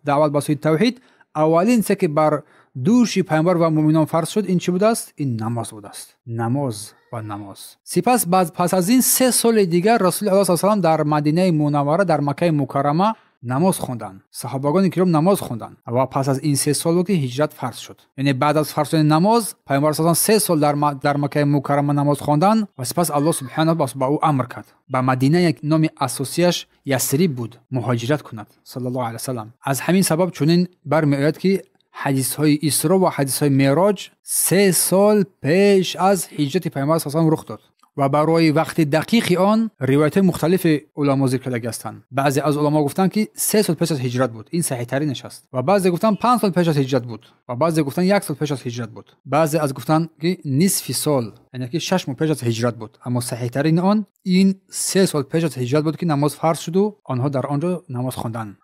даъват ба сӯи тавҳид, аввалин чизе, ки бар дӯши Пайғамбар ва муъминон фарз шуд, ин чӣ будааст? Ин намоз будааст. Намоз ва намоз. Сипас пас аз ин 3 соли дигар Расули Аллоҳ саллаллоҳу алайҳи васаллам дар Мадинаи Мунаввара, дар Маккаи Мукаррама намоз хонданд. Саҳобагони киром намоз хонданд. Ва пас аз ин 3 сол буд, ки ҳиҷрат фарз шуд. Яъне баъд аз фарз шудани намоз Пайғамбар саллаллоҳу алайҳи васаллам 3 сол дар Маккаи Мукаррама намоз хонданд ва сипас Аллоҳ субҳанаҳу ба ӯ амр кард, ба Мадина, як номи асосияш Ясриб буд, муҳоҷират кунад саллаллоҳу алайҳи васаллам. Аз ҳамин сабаб чунин бармеояд, ки ҳадисҳои Исро ва ҳадисҳои Меъроҷ 3 сол пеш аз ҳиҷрати Пайғамбар саллаллоҳу алайҳи васаллам рух дод. Ва барои вақти дақиқи он ривоятҳои мухталифи уламо зикр кардагӣ ҳастанд. Баъзе аз уламо гуфтанд, ки 3 сол пеш аз ҳиҷрат буд, ин саҳиҳтаринаш аст. Ва баъзе гуфтанд, 5 сол пеш аз ҳиҷрат буд. Ва баъзе гуфтанд, 1 сол пеш аз ҳиҷрат буд. Баъзе аз гуфтанд, ки нисфи сол, яъне ки 6 моҳ пеш аз ҳиҷрат буд. Аммо саҳиҳтарини он ин 3 сол пеш аз ҳиҷрат буд, ки намоз фарз шуду онҳо дар он ҷо намоз хонданд.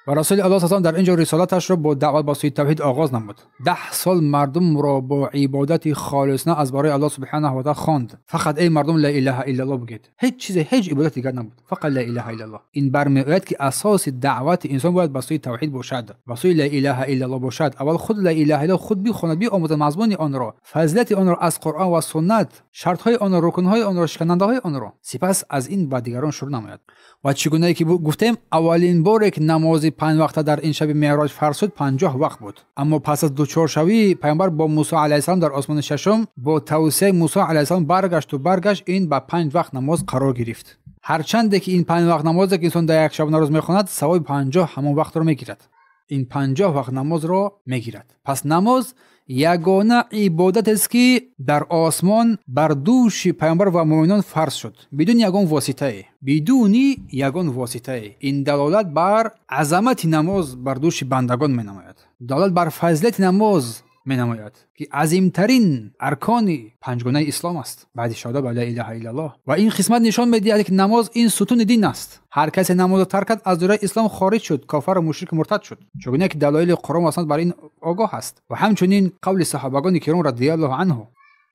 Ва Расули Аллоҳ саллаллоҳу алайҳи васаллам дар ин ҷо рисолаташро бо даъват ба сӯи тавҳид оғоз намуд. 10 сол мардумро бо ибодати холисона аз барои Аллоҳ субҳанаҳу ва таъоло хонд. Фақат эй мардум, ла илаҳа иллаллоҳ бигӯед. Ҳеҷ чизе, ҳеҷ ибодат дигар набуд, фақат ла илаҳа иллаллоҳ. Ин бармеояд, ки асоси даъвати инсон бояд ба сӯи тавҳид бошад, ба сӯи ла илаҳа иллаллоҳ бошад. Аввал худ ла илаҳа иллаллоҳ худ бихонад, биомӯзад мазмуни онро, фазилати онро аз Қуръон ва суннат, шартҳои онро, рукнҳои онро, шиканандаҳои онро, сипас аз ин ба дигарон шурӯъ намояд. Ва чӣ гунае ки гуфтем, аввалин боре, ки намози 5 вақта дар ин шаби Меъроҷ фарз шуд, 50 вақт буд. Аммо пас аз дучоршавии Пайғамбар бо Мусо алайҳиссалом дар осмони шашум, бо тавсияи Мусо алайҳиссалом баргашту баргашт, ин ба 5 вақт намоз қарор гирифт. Ҳарчанде ки ин 5 вақт намозе, ки инсон дар як шабонарӯз мехонад, савоби 50 ҳамон вақтро мегирад. Ин 50 вақт намозро мегирад. Пас намоз ягона ибодатест, ки дар осмон бар дӯши Пайғамбар ва муъминон фарз шуд, бидуни ягон воситае, бидуни ягон воситае. Ин далолат бар азамати намоз бар дӯши бандагон менамояд, далолат бар фазилати намоз менамояд, ки азимтарин аркони панҷгонаи ислом аст баъди шаҳодат ба ла илаҳа иллаллоҳ. Ва ин қисмат нишон медиҳад, ки намоз ин сутуни дин аст. Ҳар касе намозро тарк кард, аз доираи ислом хориҷ шуд, кофару мушрику муртад шуд, чунки ки далоили Қуръон ва суннат бар ин огоҳ аст. Ва ҳамчунин қавли саҳобагони киром радиаллоҳу анҳу.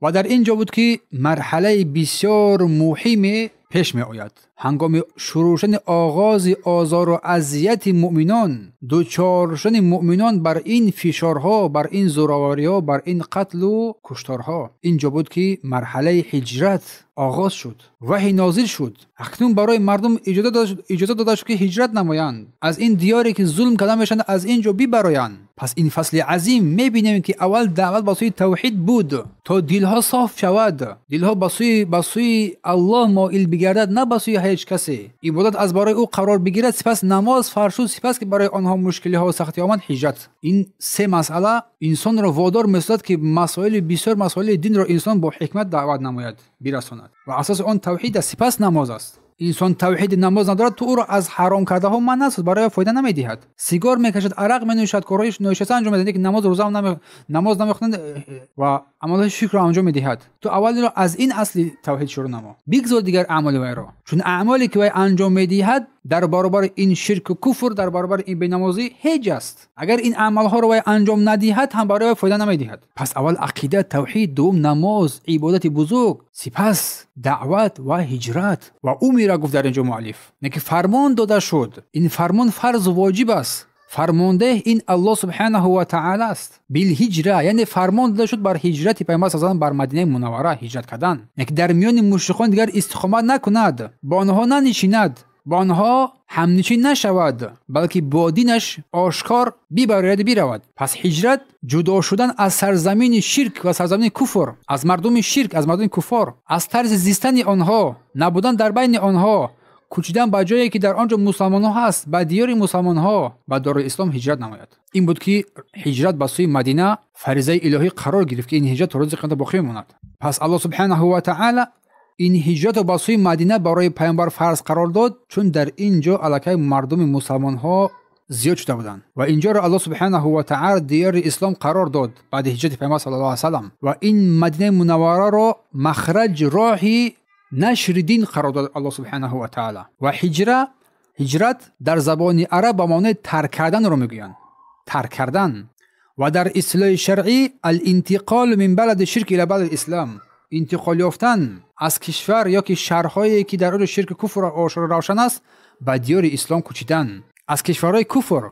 Ва дар ин ҷо буд, ки марҳалаи бисёр муҳиме пеш меояд. Ҳангоми шурӯъ шудани оғози озору азияти муъминон, дучор шудани муъминон бар ин фишорҳо, бар ин зӯровариҳо, бар ин қатлу кушторҳо. Ин ҷо буд, ки марҳалаи ҳиҷрат оғоз шуд, ваҳй нозил шуд. Акнун барои мардум иҷоза дода шуд, ки ҳиҷрат намоянд, аз ин диёре ки зулм карда мешаванд, аз ин ҷо бибароянд. Пас ин фасли азим мебинем, ки аввал даъват ба сӯи тавҳид буд, то дилҳо соф шавад, дилҳо ба сӯи Аллоҳ моил бигардад, на ба сӯи ҳеҷ касе. Ибодат аз барои ӯ қарор бигирад, сипас намоз фарз шуд, сипас ки барои онҳо мушкилиҳо ва сахтиҳо омад, ҳиҷрат. Ин се масъала инсонро водор месозад, ки масоили бисёр масоили динро инсон бо ҳикмат даъват намояд, бирасонад. Ва асоси он тавҳид аст, сипас намоз аст. Инсон тавҳиди намоз надорад, ту ӯро аз ҳаром кардаҳо манъ насоз, барои фоида намедиҳад. Сигор мекашад, арақ менӯшад, корҳои ношоиста анҷом медиҳад, лекин намоз, рӯза намоз намехонад ва амалҳои ширкро анҷом медиҳад. Ту аввалро аз ин асли тавҳид шурӯъ намо, бигзор дигар аъмоли вайро, чун аъмоле ки вай анҷом медиҳад дар баробари ин ширку куфр, дар баробари ин бенамозӣ ҳеҷ аст. Агар ин аъмалҳоро вай анҷом надиҳад ҳам барои вай фоида намедиҳад. Пас аввал ақида, тавҳид, дуввум намоз, ибодати бузург, сипас даъват ва ҳиҷрат. Ва умира гуфт дар инҷо муаллиф, не ки фармон дода шуд. Ин фармон фарзу воҷиб аст. Фармондеҳ ин Аллоҳ субҳанаҳу ва таъала аст. Билҳиҷра, яъне фармон дода шуд бар ҳиҷрати Пайғамбар саллаллоҳу алайҳи васаллам бар Мадинаи Мунаввара ҳиҷрат кардан. Яъне ки дар миёни мушрикон дигар истиқомат накунад, бо онҳо нанишинад, бо онҳо ҳамнишин нашавад, балки бо динаш ошкор бибарояд, биравад. Пас ҳиҷрат ҷудо шудан аз сарзамини ширк ва сарзамини куфр, аз мардуми ширк, аз мардуми куффор, аз тарзи зистани онҳо, набудан дар байни онҳо, кӯчидан ба ҷое ки дар он ҷо мусалмонҳо ҳаст, ба диёри мусалмонҳо, ба дори ислом ҳиҷрат намояд. Ин буд, ки ҳиҷрат ба сӯи Мадина фаризаи илоҳӣ қарор гирифт, ки ин ҳиҷрат то рӯзи қиёмат боқӣ мемонад. Пас Аллоҳ субҳанаҳу ва таъала ин ҳиҷратро ба сӯи Мадина барои Пайғамбар фарз қарор дод, чун дар ин ҷо аллакай мардуми мусалмонҳо зиёд шуда буданд ва инҷоро Аллоҳ субҳанаҳу ва таъала диёри ислом қарор дод баъди ҳиҷрати Пайғамбар саллаллоҳу алайҳи васаллам ва ин Мадинаи Мунаввараро махраҷ роҳи нашри дин қарор дод Аллоҳ субҳанаҳу ва таъала. Ва ҳиҷрат дар забони араб ба маънои тарк карданро мегӯянд, тарк кардан. Ва дар истилоҳи шаръӣ алинтиқолу мин балади ширк ила балади ислом, интиқол ёфтан аз кишвар ё ки шаҳрҳое ки дар он ҷо ширку куфр ошкоро равшан аст ба диёри ислом кӯчидан, аз кишварҳои куфр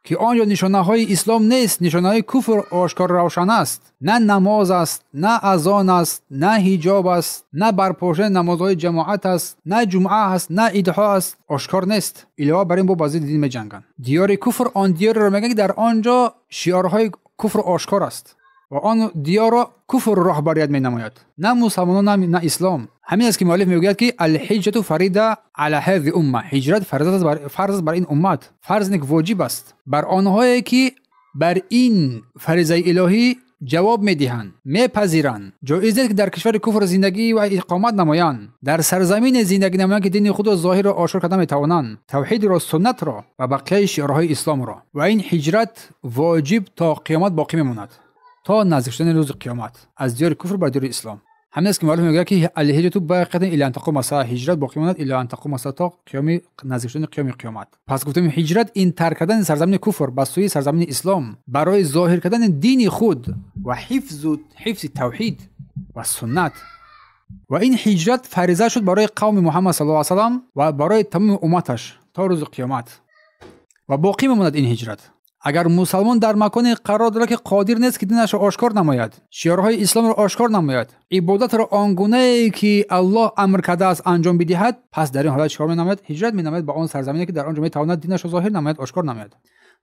ки он ҷо нишонаҳои ислом нест, нишонаҳои куфр ошкоро равшан аст, на намоз аст, на азон аст, на ҳиҷоб аст, на барпошидани намозҳои ҷамоат аст, на ҷумъа аст, на идҳо аст, ошкор нест. Илова бар ин бо ба зидди дин меҷанганд. Диёри куфр он диёреро мегӯянд, ки дар он ҷо шиорҳои куфр ошкор аст ва он диёрро куфр роҳбарият менамояд, на мусалмонон, на ислом. Ҳамин аст, ки муаллиф мегӯяд, ки алҳиҷрату фарида ала ҳази умма, ҳиҷрат фарз аст бар ин уммат, фарз не, воҷиб аст бар онҳое ки бар ин фаризаи илоҳӣ ҷавоб медиҳанд, мепазиранд. Ҷоиз нест, ки дар кишвари куфр зиндагӣ ва иқомат намоянд, дар сарзамине зиндагӣ намоянд, ки дини худро зоҳирро ошкор карда метавонанд, тавҳидро, суннатро ва бақияи шиорҳои исломро. Ва ин ҳиҷрат воҷиб то қиёмат боқӣ мемонад, то наздик шудани рӯзи қиёмат, аз диёри куфр ба диёри ислом. Ҳамин аст, ки муаллиф мегӯяд, ки алҳиҷрату боқиятун ило ан тақума саа, ҳиҷрат боқӣ мемонад ило ан тақума саа, то наздик шудани қиёми қиёмат. Пас гуфтем ҳиҷрат ин тарк кардани сарзамини куфр ба сӯи сарзамини ислом барои зоҳир кардани дини худ ва ҳифзи тавҳид ва суннат. Ва ин ҳиҷрат фариза шуд барои қавми Муҳаммад саллаллоҳу алайҳи васаллам ва барои тамоми умматаш то рӯзи қиёмат. Ва боқӣ мемонад ин ҳиҷрат. Агар мусалмон дар маконе қарор дорад, ки қодир нест, ки динашро ошкор намояд, шиорҳои исломро ошкор намояд, ибодатро он гунае ки Аллоҳ амр кардааст анҷом бидиҳад, пас дар ин ҳолат чикор менамояд? Ҳиҷрат менамояд ба он сарзамине, ки дар он ҷо метавонад динашро зоҳир намояд, ошкор намояд.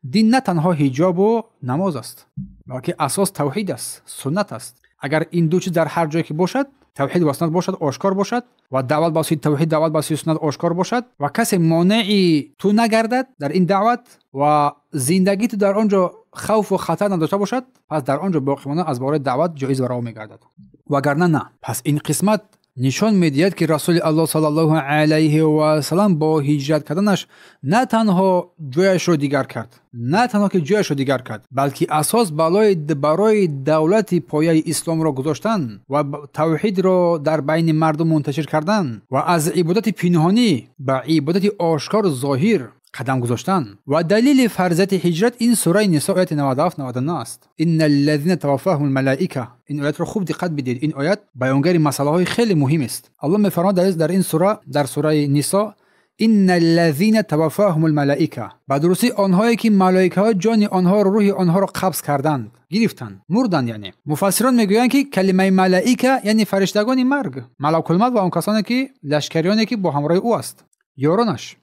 Дин на танҳо ҳиҷобу намоз аст, балки асос тавҳид аст, суннат аст. Агар ин ду чиз дар ҳар ҷое ки бошад, тавҳид ва суннат бошад, ошкор бошад ва даъват ба сӯи тавҳид, даъват ба сӯи суннат ошкор бошад ва касе монеи ту нагардад дар ин даъват ва зиндагии ту дар он ҷо хавфу хатар надошта бошад, пас дар он ҷо боқӣ мондан аз бораи даъват ҷоиз ва раво мегардад. Вагарна на. Пас ин қисмат нишон медиҳад, ки Расули Аллоҳ саллаллоҳу алайҳи васаллам бо ҳиҷрат карданаш на танҳо ҷояшро дигар кард, на танҳо ки ҷояшро дигар кард, балки асос барои давлати пояи исломро гузоштан ва тавҳидро дар байни мардум мунташир кардан ва аз ибодати пинҳонӣ ба ибодати ошкору зоҳир Қадам гузоштан. Ва далили фарзияти ҳиҷрат ин сураи Нисо ояти 97-99 аст. Инна аллазина таваффаҳумул малаика. Ин оятро хуб диққат бидиҳед. Ин оят баёнгари масъалаҳои хеле муҳим аст. Аллоҳ мефармояд дар ин сура, дар сураи Нисо: инна аллазина таваффаҳумул малаика. Ба дурустӣ онҳое ки малоикаҳо ҷони онҳоро, рӯҳи онҳоро қабз карданд, гирифтанд, мурданд. Яъне муфассирон мегӯянд ки калимаи малаика яъне фариштагони марг, малакулмавт ва он касоне ки лашкариёне ки бо ҳамроҳи ӯ аст, ёронаш.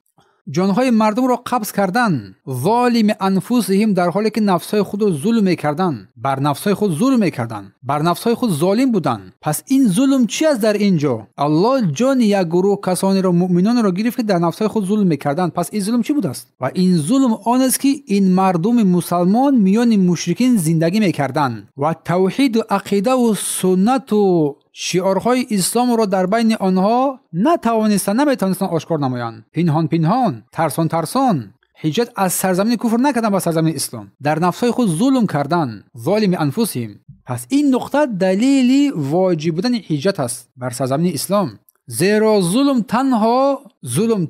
Ҷонҳои мардумро қабз кардан, золими анфусиҳим, дар ҳоле ки нафсҳои худро зулм мекарданд, бар нафсҳои худ зулм мекарданд, бар нафсҳои худ золим буданд. Пас ин зулм чи аст дар ин ҷо? Аллоҳ ҷони як гурӯҳ касонеро, муъминонеро гирифт ки дар нафсҳои худ зулм мекарданд. Пас ин зулм чӣ будааст? Ва ин зулм он аст ки ин мардуми мусалмон миёни мушрикин зиндагӣ мекарданд ва тавҳиду ақидаву суннату шиорҳои исломро дар байни онҳо натавонистанд, наметавонистанд ошкор намоянд. Пинҳон пинҳон, тарсон тарсон ҳиҷрат аз сарзамини куфр накарданд ба сарзамини ислом, дар нафсҳои худ зулм карданд, золими анфусиҳим. Пас ин нуқта далили воҷиб будани ҳиҷрат аст бар сарзамини ислом. Зеро зулм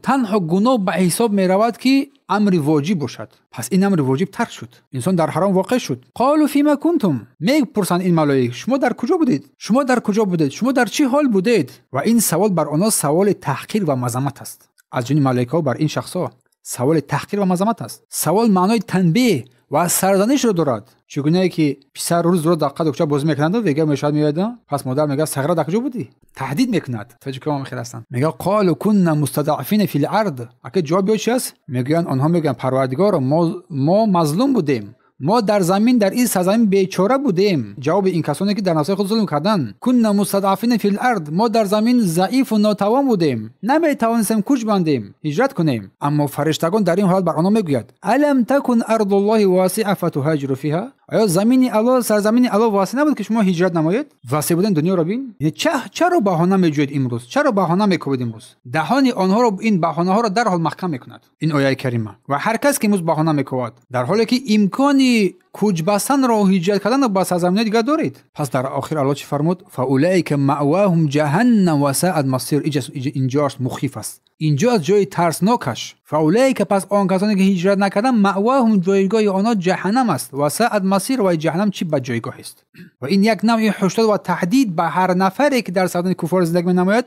танҳо гуноҳ ба ҳисоб меравад ки амри воҷиб бошад. Пас ин амри воҷиб тарк шуд, инсон дар ҳаром воқеъ шуд. Қолу фима кунтум, мепурсанд ин малоик, шумо дар куҷо будед? Шумо дар куҷо будед? Шумо дар чӣ ҳол будед? Ва ин савол бар онҳо саволи таҳқир ва мазаммат аст. Аз ҷониби малоикаҳо бар ин шахсҳо саволи таҳқир ва мазаммат аст. Савол маънои танбеҳ ва сарзанишро дорад. Чигунае ки писар рӯз рӯз дар қаду кӯча бозӣ мекунанд, вега мешавад меояд, пас модар мегӯяд сағра дар куҷо будӣ? Таҳдид мекунад. Тоҷикҳо ҳам хел ҳастанд. Мегӯяд қолу кунна мустадафина фил ард. Ака ҷавоб ё чи аст? Мегӯянд онҳо, мегӯянд парвардигоро, мо мазлум будем, мо дар замин, дар ин сарзамин бечора будем. Ҷавоби ин касоне ки дар нафсҳои худ зулм карданд: кунна мустадафина фил ард, мо дар замин заифу нотавон будем, наметавонистем кӯч бандем, ҳиҷрат кунем. Аммо фариштагон дар ин ҳолат бар онҳо мегӯяд: алам такун ардуллоҳи васиа фатуҳаҷиру фиҳа. Оё замини Аллоҳ, сарзамини Аллоҳ васеъ набуд ки шумо ҳиҷрат намоед? Васеъ будани дунёро бин. Чаро баҳона меҷӯед имрӯз? Чаро баҳона мекӯбед имрӯз? Даҳони онҳоро, ин баҳонаҳоро дарҳол маҳкам мекунад ин ояи карима. Ва ҳар кас ки имрӯз баҳона мекӯбад, дар ҳоле ки имкони кӯч бастанро, ҳиҷрат карданро ба сарзаминҳои дигар доред. Пас дар охир Аллоҳ чӣ фармуд? Фаулаика маъваҳум ҷаҳаннам ва саат масир. Инҷоаш мухиф аст, инҷо аз ҷои тарснокаш. Фаулаика, пас он касоне ки ҳиҷрат накарданд, маъваҳум, ҷойгоҳи онҳо ҷаҳаннам аст, ва саат масир, ва ҷаҳаннам чӣ бад ҷойгоҳест. Ва ин як навъи ҳушдор ва таҳдид ба ҳар нафаре ки дар сарзамини куффор зиндагӣ менамояд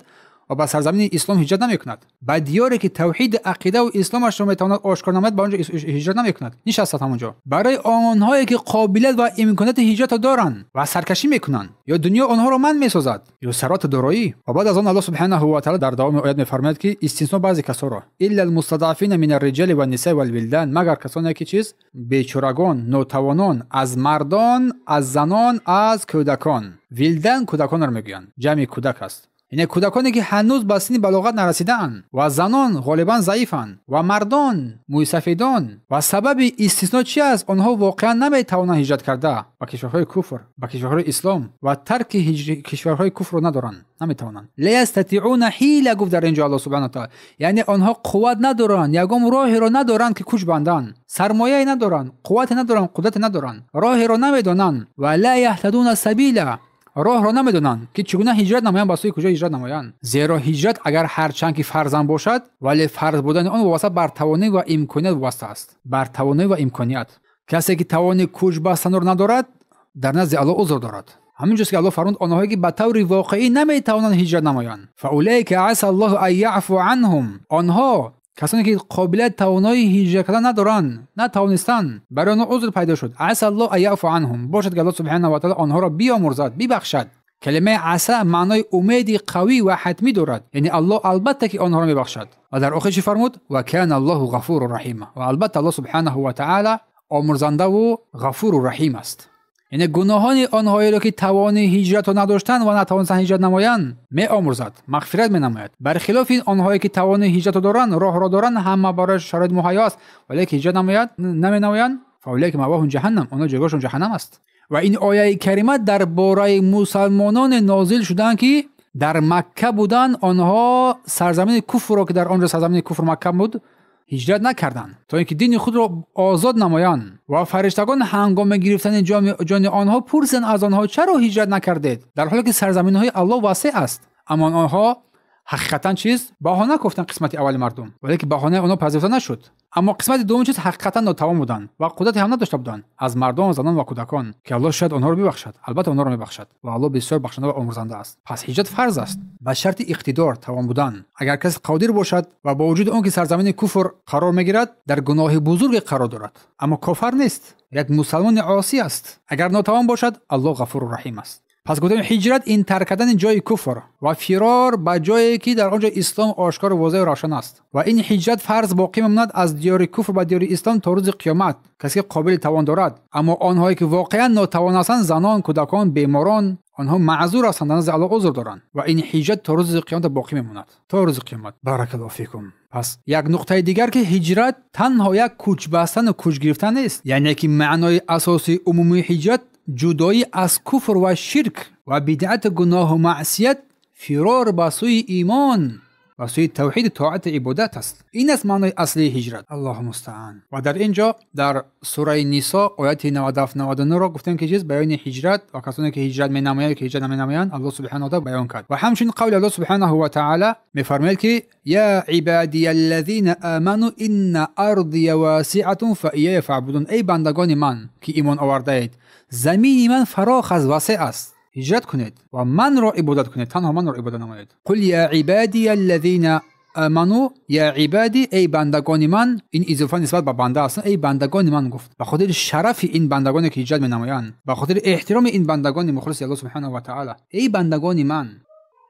ва ба сарзамини ислом ҳиҷрат намекунад, ба диёре ки тавҳид, ақидаву исломашро метавонад ошкор намояд, ба он ҷо ҳиҷрат намекунад, нишастад ҳамон ҷо. Барои онҳое ки қобилият ва имконияти ҳиҷратро доранд ва саркашӣ мекунанд, ё дунё онҳоро манъ месозад, ё сарвату дороӣ. Ва баъд аз он Аллоҳ субҳанаҳу ва таъала дар давоми оят мефармояд ки истисно баъзе касоро: илла алмустадафина мин арриҷали ваннисаи валвилдан, магар касоне ки чиз бечорагон, нотавонон, аз мардон, аз занон, аз кӯдакон. Вилдан кӯдаконро мегӯянд, ҷамъи кӯдак аст. Яъне кӯдаконе ки ҳанӯз ба синни балоғат нарасидаанд, ва занон ғолибан заифанд, ва мардон мӯйсафедон. Ва сабаби истисно чи аст? Онҳо воқеан наметавонанд ҳиҷрат карда ба кишварҳои куфр, ба кишварҳои ислом, ва тарки кишварҳои куфрро надоранд, наметавонанд. Ла ястатиуна ҳила, гуфт дар ин ҷо Аллоҳ субҳанаҳу ва таъала. Яъне онҳо қувват надоранд, ягон роҳеро надоранд ки кӯч банданд, сармояе надоранд, қуввате надоранд, қудрате надоранд, роҳеро намедонанд. Ва ла яҳтадуна сабила, роҳро намедонанд ки чӣ гуна ҳиҷрат намоянд, ба сӯи куҷо ҳиҷрат намоянд. Зеро ҳиҷрат агар ҳарчанд ки фарзанд бошад, вале фарз будани он вобаста бар тавоноӣ ва имконият вобаста аст. Бар тавоноӣ ва имконият. Касе ки тавони кӯч бастанро надорад, дар назди Аллоҳ узр дорад. Ҳамин ҷост ки Аллоҳ фармуд онҳое ки ба таври воқеӣ наметавонанд ҳиҷрат намоянд, фаулаика аса Аллоҳу ан яъфу анҳум, онҳо касоне ки қобилият тавоноии ҳиҷрат кардан надоранд, натавонистанд, барои онҳо узр пайдо шуд. Аса Аллоҳ ан яъфу анҳум, бошад ки Аллоҳ субҳанаҳу ва таъала онҳоро биомӯрзад, бибахшад. Калимаи аса маънои умеди қавӣ ва ҳатмӣ дорад, яъне Аллоҳ албатта ки онҳоро мебахшад. Ва дар охир чӣ фармуд? Ва кана Аллоҳу ғафуру раҳима, ва албатта Аллоҳ субҳанаҳу ва таъала омӯрзандаву ғафуру раҳим аст. Яъне гуноҳони онҳоеро ки тавони ҳиҷратро надоштанд ва натавонистанд ҳиҷрат намоянд, меомӯрзад, мағфират менамояд. Бархилофи ин онҳое ки тавони ҳиҷратро доранд, роҳро доранд, ҳама барои шароит муҳайё аст, вале ки ҳиҷрат наменамоянд, фаулайка маъвоҳум ҷаҳаннам, онҳо ҷойгоҳашон ҷаҳаннам аст. Ва ин ояи карима дар бораи мусалмононе нозил шуданд ки дар Макка буданд, онҳо сарзамини куфрро ки дар он ҷо сарзамини куфр Макка буд, ҳиҷрат накарданд, то ин ки дини худро озод намоянд. Ва фариштагон ҳангоми гирифтани ҷони онҳо пурсиданд аз онҳо: чаро ҳиҷрат накардед, дар ҳоле ки сарзаминҳои Аллоҳ васеъ аст? Аммо онҳо Ҳақиқатан чиз баҳона гуфтанд қисмати аввали мардум, вале ки баҳонаи онҳо пазируфта нашуд. Аммо қисмати дуввум чиз ҳақиқатан нотавон буданд ва қудрате ҳам надошта буданд аз мардон, занон ва кӯдакон, ки Аллоҳ шояд онҳоро бибахшад. Албатта онҳоро мебахшад ва Аллоҳ бисёр бахшанда ва омӯрзанда аст. Пас ҳиҷрат фарз аст ба шарти иқтидор, тавон будан. Агар касе қодир бошад ва бо вуҷуди он ки сарзамини куфр қарор мегирад, дар гуноҳи бузурге қарор дорад, аммо кофар нест, як мусалмони осӣ аст. Агар нотавон бошад, Аллоҳ ғафуру раҳим аст. Пас гуфтем ҳиҷрат ин тарк кардани ҷои куфр ва фирор ба ҷое ки дар он ҷо ислом ошкор ва возеҳ ва равшан аст. Ва ин ҳиҷрат фарз боқӣ мемонад аз диёри куфр ба диёри ислом то рӯзи қиёмат, касе ки қобили тавон дорад. Аммо онҳое ки воқеан нотавон ҳастанд, занон, кӯдакон, беморон, онҳо маъзур ҳастанд, дар назди Аллоҳ узр доранд ва ин ҳиҷрат то рӯзи қиёмат боқӣ мемонад, то рӯзи қиёмат. Баракаллоҳу фикум. Пас як нуқтаи дигар ки ҳиҷрат танҳо як кӯч бастан ва кӯч гирифтан нест, яъне ки маънои асосии умумии ҳиҷрат ҷудоӣ аз куфр ва ширк ва бидъат, гуноҳу маъсият, фирор ба сӯи имон, ба сӯи тавҳид, тоат, ибодат аст. Ин аст маънои аслии ҳиҷрат. Аллоҳу мустаан. Ва дар ин ҷо дар сураи Нисо ояти 97 99 ро гуфтем ки чиз баёни ҳиҷрат ва касоне ки ҳиҷрат менамоянд, ки ҳиҷрат наменамоянд, Аллоҳ субҳанаҳу ва таъала баён кард. Ва ҳамчунин қавли Аллоҳ субҳанаҳу ва таъала мефармояд ки я ибадия аллазина аману инна ардия васиатун фаияя фаъбудун. Эй бандагони ман ки имон овардаед, замини ман фарох аст, васеъ аст, ҳиҷрат кунед ва манро ибодат кунед, танҳо манро ибодат намоед. Қул я ибадия аллазина аману, я ибади, эй бандагони ман, ин изофа нисбат ба банда аст, эй бандагони ман гуфт, ба хотири шарафи ин бандагоне ки ҳиҷрат менамоянд, ба хотири эҳтироми ин бандагони мухлиси Аллоҳ субҳанаҳу ва таъала, эй бандагони ман.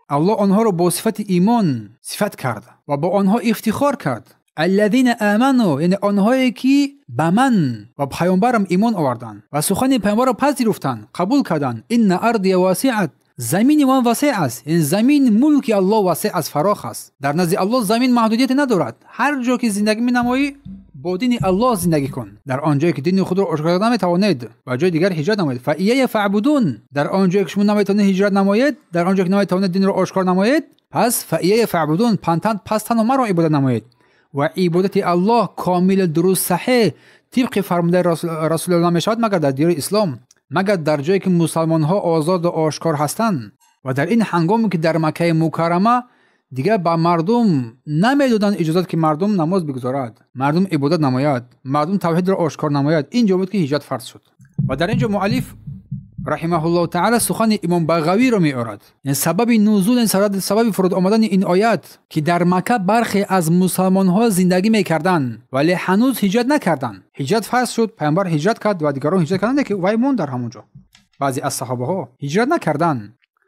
Аллоҳ онҳоро бо сифати имон сифат кард ва бо онҳо ифтихор кард. Аллазина аману, яъне онҳое ки ба ман ва паёмбарам имон оварданд ва сухани паёмбарро пазируфтанд, қабул карданд. Инна ардия васиат, замини ман васеъ аст, яъне замин мулки Аллоҳ васеъ аст, фарох аст. Дар назди Аллоҳ замин маҳдудияте надорад. Ҳар ҷо ки зиндагӣ менамоӣ, бо дини Аллоҳ зиндагӣ кун. Дар он ҷое ки дини худро ошкор карда наметавонед, ба ҷои дигар ҳиҷрат намоед. Фаияя фаъбудун, дар он ҷое ки шумо наметавонед ҳиҷрат намоед, дар он ҷое ки наметавонед динро ошкор намоед, пас фаияя фаъбудун, пас танҳо маро ибодат намоед. Ва ибодати Аллоҳ комил, дуруст, саҳеҳ тибқи фармудаи Расулуллоҳ мешавад магар дар диёри ислом, магар дар ҷое ки мусалмонҳо озод ва ошкор ҳастанд. Ва дар ин ҳангоме ки дар Маккаи Мукаррама дигар ба мардум намедоданд иҷозат ки мардум намоз бигузорад, мардум ибодат намояд, мардум тавҳидро ошкор намояд, ин ҷо буд ки ҳиҷрат фарз шуд. Ва дар ин ҷо муаллиф раҳимаҳуллоҳу таъала сухани имом Бағавиро меорад. Яъне сабаби нузул, сабаби фуруд омадани ин оят ки дар Макка бархе аз мусалмонҳо зиндагӣ мекарданд, вале ҳанӯз ҳиҷрат накарданд. Ҳиҷрат фарз шуд, паёмбар ҳиҷрат кард ва дигарон ҳиҷрат карданд, ки вай монд дар ҳамон ҷо. Баъзе аз саҳобаҳо ҳиҷрат накарданд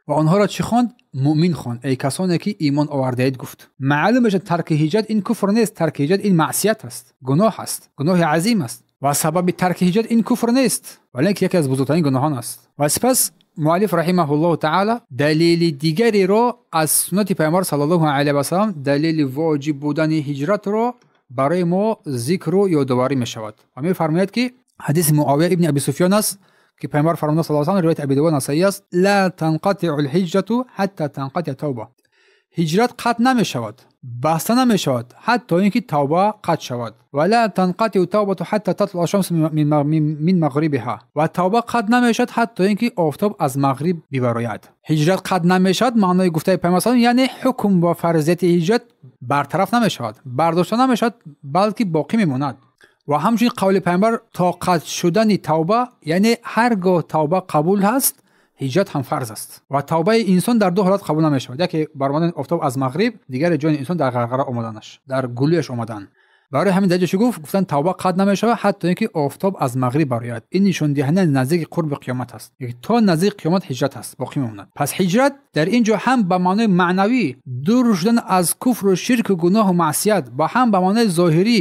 ва онҳоро чӣ хонд? Муъмин хонд. Эй касоне ки имон овардаед гуфт. Маълум мешавад тарки ҳиҷрат ин куфр нест, тарки ҳиҷрат ин маъсият аст, гуноҳ аст, гуноҳи азим аст. Ва сабаби тарки ҳиҷрат ин куфр нест, вале ки яке аз бузургтарин гуноҳон аст. Ва сипас муаллиф раҳимаҳуллоҳу таъала далели дигареро аз суннати паёмбар саллаллоҳу алайҳи васаллам, далели воҷиб будани ҳиҷратро барои мо зикру ёдоварӣ мешавад. Ва мефармояд ки ҳадиси Муовия ибни Аби Суфён аст ки паёмбар фармуда саллаллоҳу алайҳи васаллам, ривояти Аби Довуд Насаӣ аст: ла танқатиъу лҳиҷрату ҳатта танқатиъа тавба. Ҳиҷрат қатъ намешавад, баста намешавад ҳатто ин ки тавба қатъ шавад. Ва ла танқатиъу тавбату ҳатта татлуа шамсу мин мағрибиҳа. Ва тавба қатъ намешавад ҳатто ин ки офтоб аз мағриб бибарояд. Ҳиҷрат қатъ намешавад маънои гуфтаи паёмбар саллаллоҳу алайҳи васаллам, яъне ҳукм ва фарзияти ҳиҷрат бартараф намешавад, бардошта намешавад, балки боқӣ мемонад. Ва ҳамчунин қавли паёмбар то қатъ шудани тавба, яъне ҳар гоҳ тавба қабул ҳаст, ҳиҷрат ҳам фарз аст. Ва тавбаи инсон дар ду ҳолат қабул намешавад: яке баромадани офтоб аз мағриб, дигаре ҷони инсон дар ғарғара омаданаш, дар гулӯяш омадан. Барои ҳамин дар ҷо чӣ гуфт? Гуфтанд тавба қатъ намешавад ҳатто ин ки офтоб аз мағриб барояд. Ин нишондиҳандаи наздики қурби қиёмат аст. То наздики қиёмат ҳиҷрат аст, боқӣ мемонад. Пас ҳиҷрат дар ин ҷо ҳам ба маънои маънавӣ дур шудан аз куфру ширку гуноҳу маъсият ва ҳам ба маънои зоҳирӣ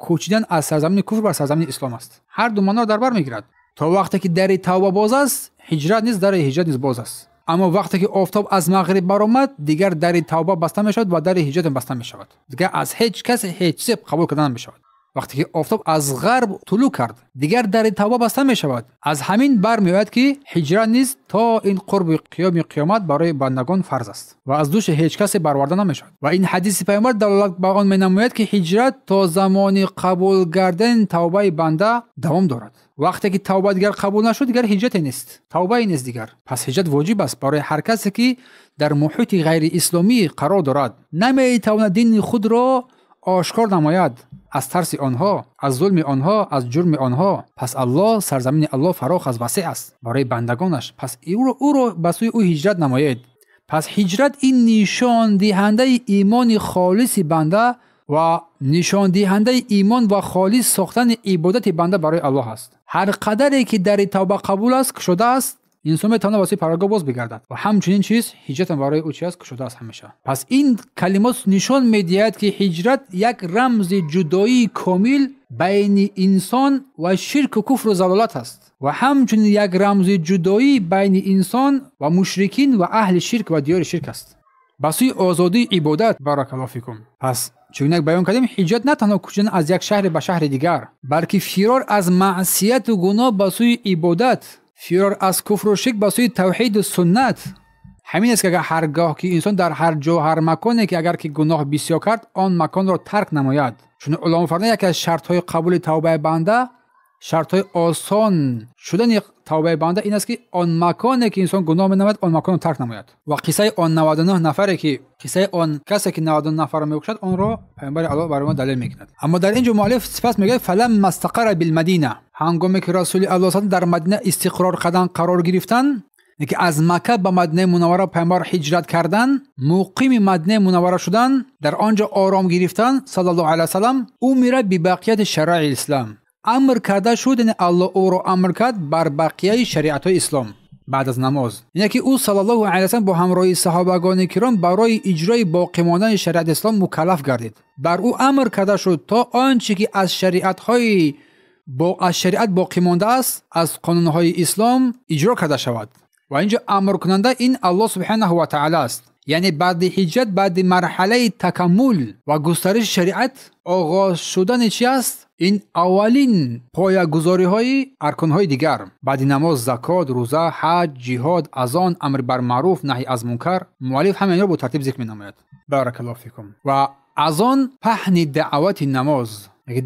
кӯчидан аз сарзамини куфр бар сарзамини ислом аст. Ҳар ду маъноро дар бар мегирад. То вақте ки дари тавба боз аст, ҳиҷрат низ, дари ҳиҷрат низ боз аст. Аммо вақте ки офтоб аз мағриб баромад, дигар дари тавба баста мешавад ва дари ҳиҷрат ҳам баста мешавад. Дигар аз ҳеҷ касе ҳеҷ чизе қабул карда намешавад. Вақте ки офтоб аз ғарб тулӯъ кард, дигар дари тавба баста мешавад. Аз ҳамин бармеояд, ки ҳиҷрат низ то ин қурби қиёми қиёмат барои бандагон фарз аст ва аз дӯши ҳеҷ касе бароварда намешавад. Ва ин ҳадиси паёмбар далолат ба он менамояд, ки ҳиҷрат то замони қабул гардани тавбаи банда давом дорад. Вақте ки тавба дигар қабул нашуд, дигар ҳиҷрате нест, тавбае нест дигар. Пас ҳиҷрат воҷиб аст барои ҳар касе, ки дар муҳити ғайриисломӣ қарор дорад, наметавонад дини худро ошкор намояд аз тарси онҳо, аз зулми онҳо, аз ҷурми онҳо. Пас Аллоҳ, сарзамини Аллоҳ фарох аст, васеъ аст барои бандагонаш. Пас ӯро ба сӯи ӯ ҳиҷрат намоед. Пас ҳиҷрат ин нишондиҳандаи имони холиси банда ва нишондиҳандаи имон ва холис сохтани ибодати банда барои Аллоҳ аст. Ҳар қадаре ки дари тавба қабул аст, кушода аст, инсон метавонад ба сӯи Парвардигор боз бигардад. Ва ҳамчунин чиз ҳиҷратам барои ӯ чи аст? Кушода аст ҳамеша. Пас ин калимот нишон медиҳад, ки ҳиҷрат як рамзи ҷудоии комил байни инсон ва ширку куфру залолат аст ва ҳамчунин як рамзи ҷудоӣ байни инсон ва мушрикин ва аҳли ширк ва диёри ширк аст ба сӯи озодии ибодат. Баракаллоҳу фикум. Пас чунон баён кардем, ҳиҷрат на танҳо кӯчидан аз як шаҳре ба шаҳри дигар, балки фирор аз маъсияту гуноҳ ба сӯи ибодат, фирор аз куфру ширк ба сӯи тавҳиду суннат. Ҳамин аст, ки агар ҳаргоҳ ки инсон дар ҳар ҷо, ҳар маконе ки агар ки гуноҳ бисёр кард, он маконро тарк намояд. Чун уламо фармуданд, яке аз шартҳои қабули тавбаи банда, шартҳои осон шудани тавбаи банда ин аст, ки он маконе ки инсон гуноҳ менамояд, он маконро тарк намояд. Ва қиссаи он 99 нафаре ки қиссаи он касе ки 99 нафарро мекушад, онро паёмбари Аллоҳ барои мо далел мекунад. Аммо дар ин ҷо муаллиф сипас мегӯяд: фаламма истақарра билмадина, ҳангоме ки Расули Аллоҳ дар Мадина истиқрор кардан, қарор гирифтан, ки аз Макка ба Мадинаи Мунаввара паёмбар ҳиҷрат кардан, муқими Мадинаи Мунаввара шудан, дар он ҷо ором гирифтан, саллаллоҳу алайҳи васаллам, умира бибақияти шараи ислом, амр карда шуд, яъне Аллоҳ ӯро амр кард бар бақияи шариатҳои ислом баъд аз намоз. Яъне ки ӯ саллаллоҳу алайҳи васаллам бо ҳамроҳии саҳобагони киром барои иҷрои боқӣ мондани шариати ислом мукаллаф гардид. Бар ӯ амр карда шуд то он чи ки аз шариатҳои аз шариат боқӣ мондааст, аз қонунҳои ислом иҷро карда шавад. Ва инҷо амркунанда ин Аллоҳ субҳанаҳу ва таъала аст. Яъне баъди ҳиҷрат, баъди марҳалаи такаммул ва густариши шариат оғоз шудани чи аст? Ин аввалин поягузориҳои арконҳои дигар. Баъди намоз, закот, рӯза, ҳаҷ, ҷиҳод, азон, амр бар маъруф, наҳй аз мункар. Муаллиф ҳама инро бо тартиб зикр менамояд. Баракаллоҳу фикум. Ва азон паҳни даъвати намоз,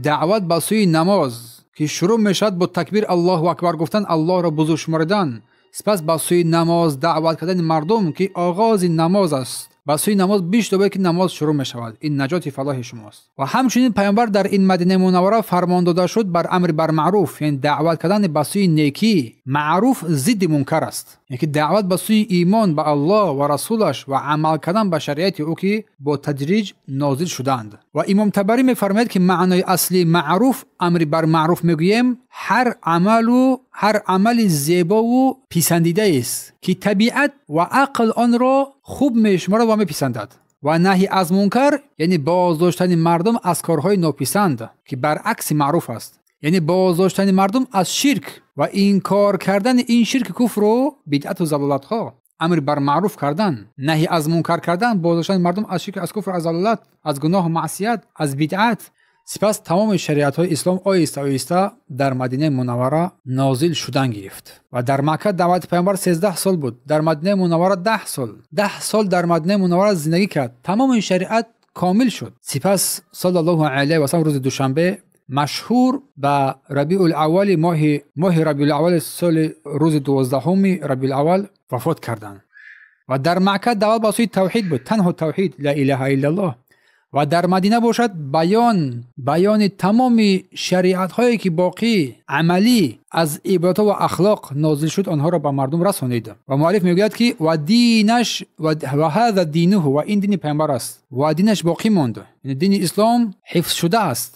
даъват ба сӯи намоз, ки шурӯъ мешавад бо такбир Аллоҳу акбар гуфтан, Аллоҳро бузург шуморидан, сипас ба сӯи намоз даъват кардани мардум, ки оғози намоз аст. Ба сӯи намоз биштобед, ки намоз шурӯъ мешавад. Ин наҷоти фалоҳи шумост. Ва ҳамчунин паёмбар дар ин Мадинаи Мунаввара фармон дода шуд бар амри бар маъруф, яъне даъват кардан ба сӯи некӣ. Маъруф зидди мункар аст, яъне ки даъват ба сӯи имон ба Аллоҳ ва расулаш ва амал кардан ба шариати ӯ, ки бо тадриҷ нозил шудаанд. Ва Имом Табарӣ мефармояд, ки маънои аслии маъруф, амри бар маъруф мегӯем, ҳар амалу ҳар амали зебову писандидаест, ки табиат ва ақл онро хуб мешуморад ва меписандад. Ва наҳи аз мункар, яъне боздоштани мардум аз корҳои нописанд, ки баръакси маъруф аст, яъне боздоштани мардум аз ширк ва инкор кардани ин ширки куфру бидъату залолатҳо. Амр бар маъруф кардан, наҳи аз мункар кардан, боздоштани мардум аз ширк, аз куфр, аз залолат, аз гуноҳу маъсият, аз бидъат. Сипас тамоми шариатҳои ислом оҳиста оҳиста дар Мадинаи Мунаввара нозил шудан гирифт. Ва дар Макка даъвати паёмбар 13 сол буд, дар Мадинаи Мунаввара 10 сол. 10 сол дар Мадинаи Мунаввара зиндагӣ кард. Тамоми шариат комил шуд. Сипас саллаллоҳу алайҳи васаллам рӯзи душанбе, машҳур ба Рабиул Аввали, моҳи Рабиул Аввали соли рӯзи 12 Рабиул Аввал вафот карданд. Ва дар Макка даъват ба сӯи тавҳид буд, танҳо тавҳид, ла илаҳа иллаллоҳ. Ва дар Мадина бошад баёни тамоми шариатҳое ки боқӣ амалӣ аз ибодатҳо ва ахлоқ нозил шуд, онҳоро ба мардум расонид. Ва муаллиф мегӯяд, ки ва динаш ва ҳаза динуҳу, ва ин дини паёмбар аст, ва динаш боқӣ монд, яъне дини ислом ҳифз шуда аст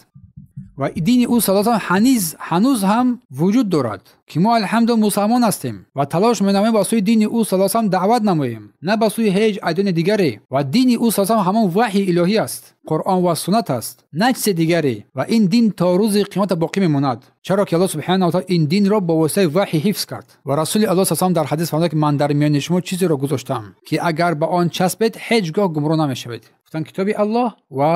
ва дини ӯ саллаллоҳу алайҳи васаллам ҳанӯз ҳам вуҷуд дорад, ки мо алҳамду мусалмон ҳастем ва талош менамоем ба сӯи дини ӯ саллаллоҳу алайҳи васаллам даъват намоем, на ба сӯи ҳеҷ адёни дигаре. Ва дини ӯ саллаллоҳу алайҳи васаллам ҳамон ваҳйи илоҳӣ аст, Қуръон ва суннат аст, на чизи дигаре. Ва ин дин то рӯзи қиёмат боқӣ мемонад, чаро ки Аллоҳ субҳанаҳу ва таъала ин динро бо воситаи ваҳй ҳифз кард. Ва Расули Аллоҳ саллаллоҳу алайҳи васаллам дар ҳадис фармуданд, ки ман дар миёни шумо чизеро гузоштам, ки агар ба он часпед ҳеҷ гоҳ гумроҳ намешавед. Гуфтанд: китоби Аллоҳ ва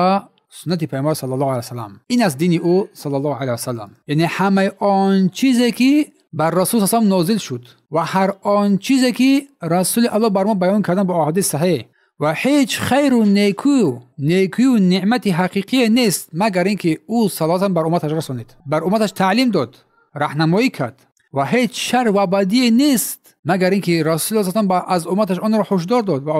суннати паёмбар саллаллоҳу алайҳи васаллам. Ин аст дини ӯ саллаллоҳу алайҳи васаллам. Яъне ҳамаи он чизе ки бар расул саллаллоҳу нозил шуд ва ҳар он чизе ки расули аллоҳ бар мо баён кардан бо аҳодиси саҳеҳ, ва ҳеҷ хайру некую неъмати ҳақиқие нест магар ин ки ӯ саллаллоҳу алайҳи васаллам бар умматаш расонид, бар умматаш таълим дод, раҳнамоӣ кард. Ва ҳеҷ шар ва бадие нест магар ин ки расул саллаллоҳу алайҳи васаллам аз умматаш онро ҳушдор дод ва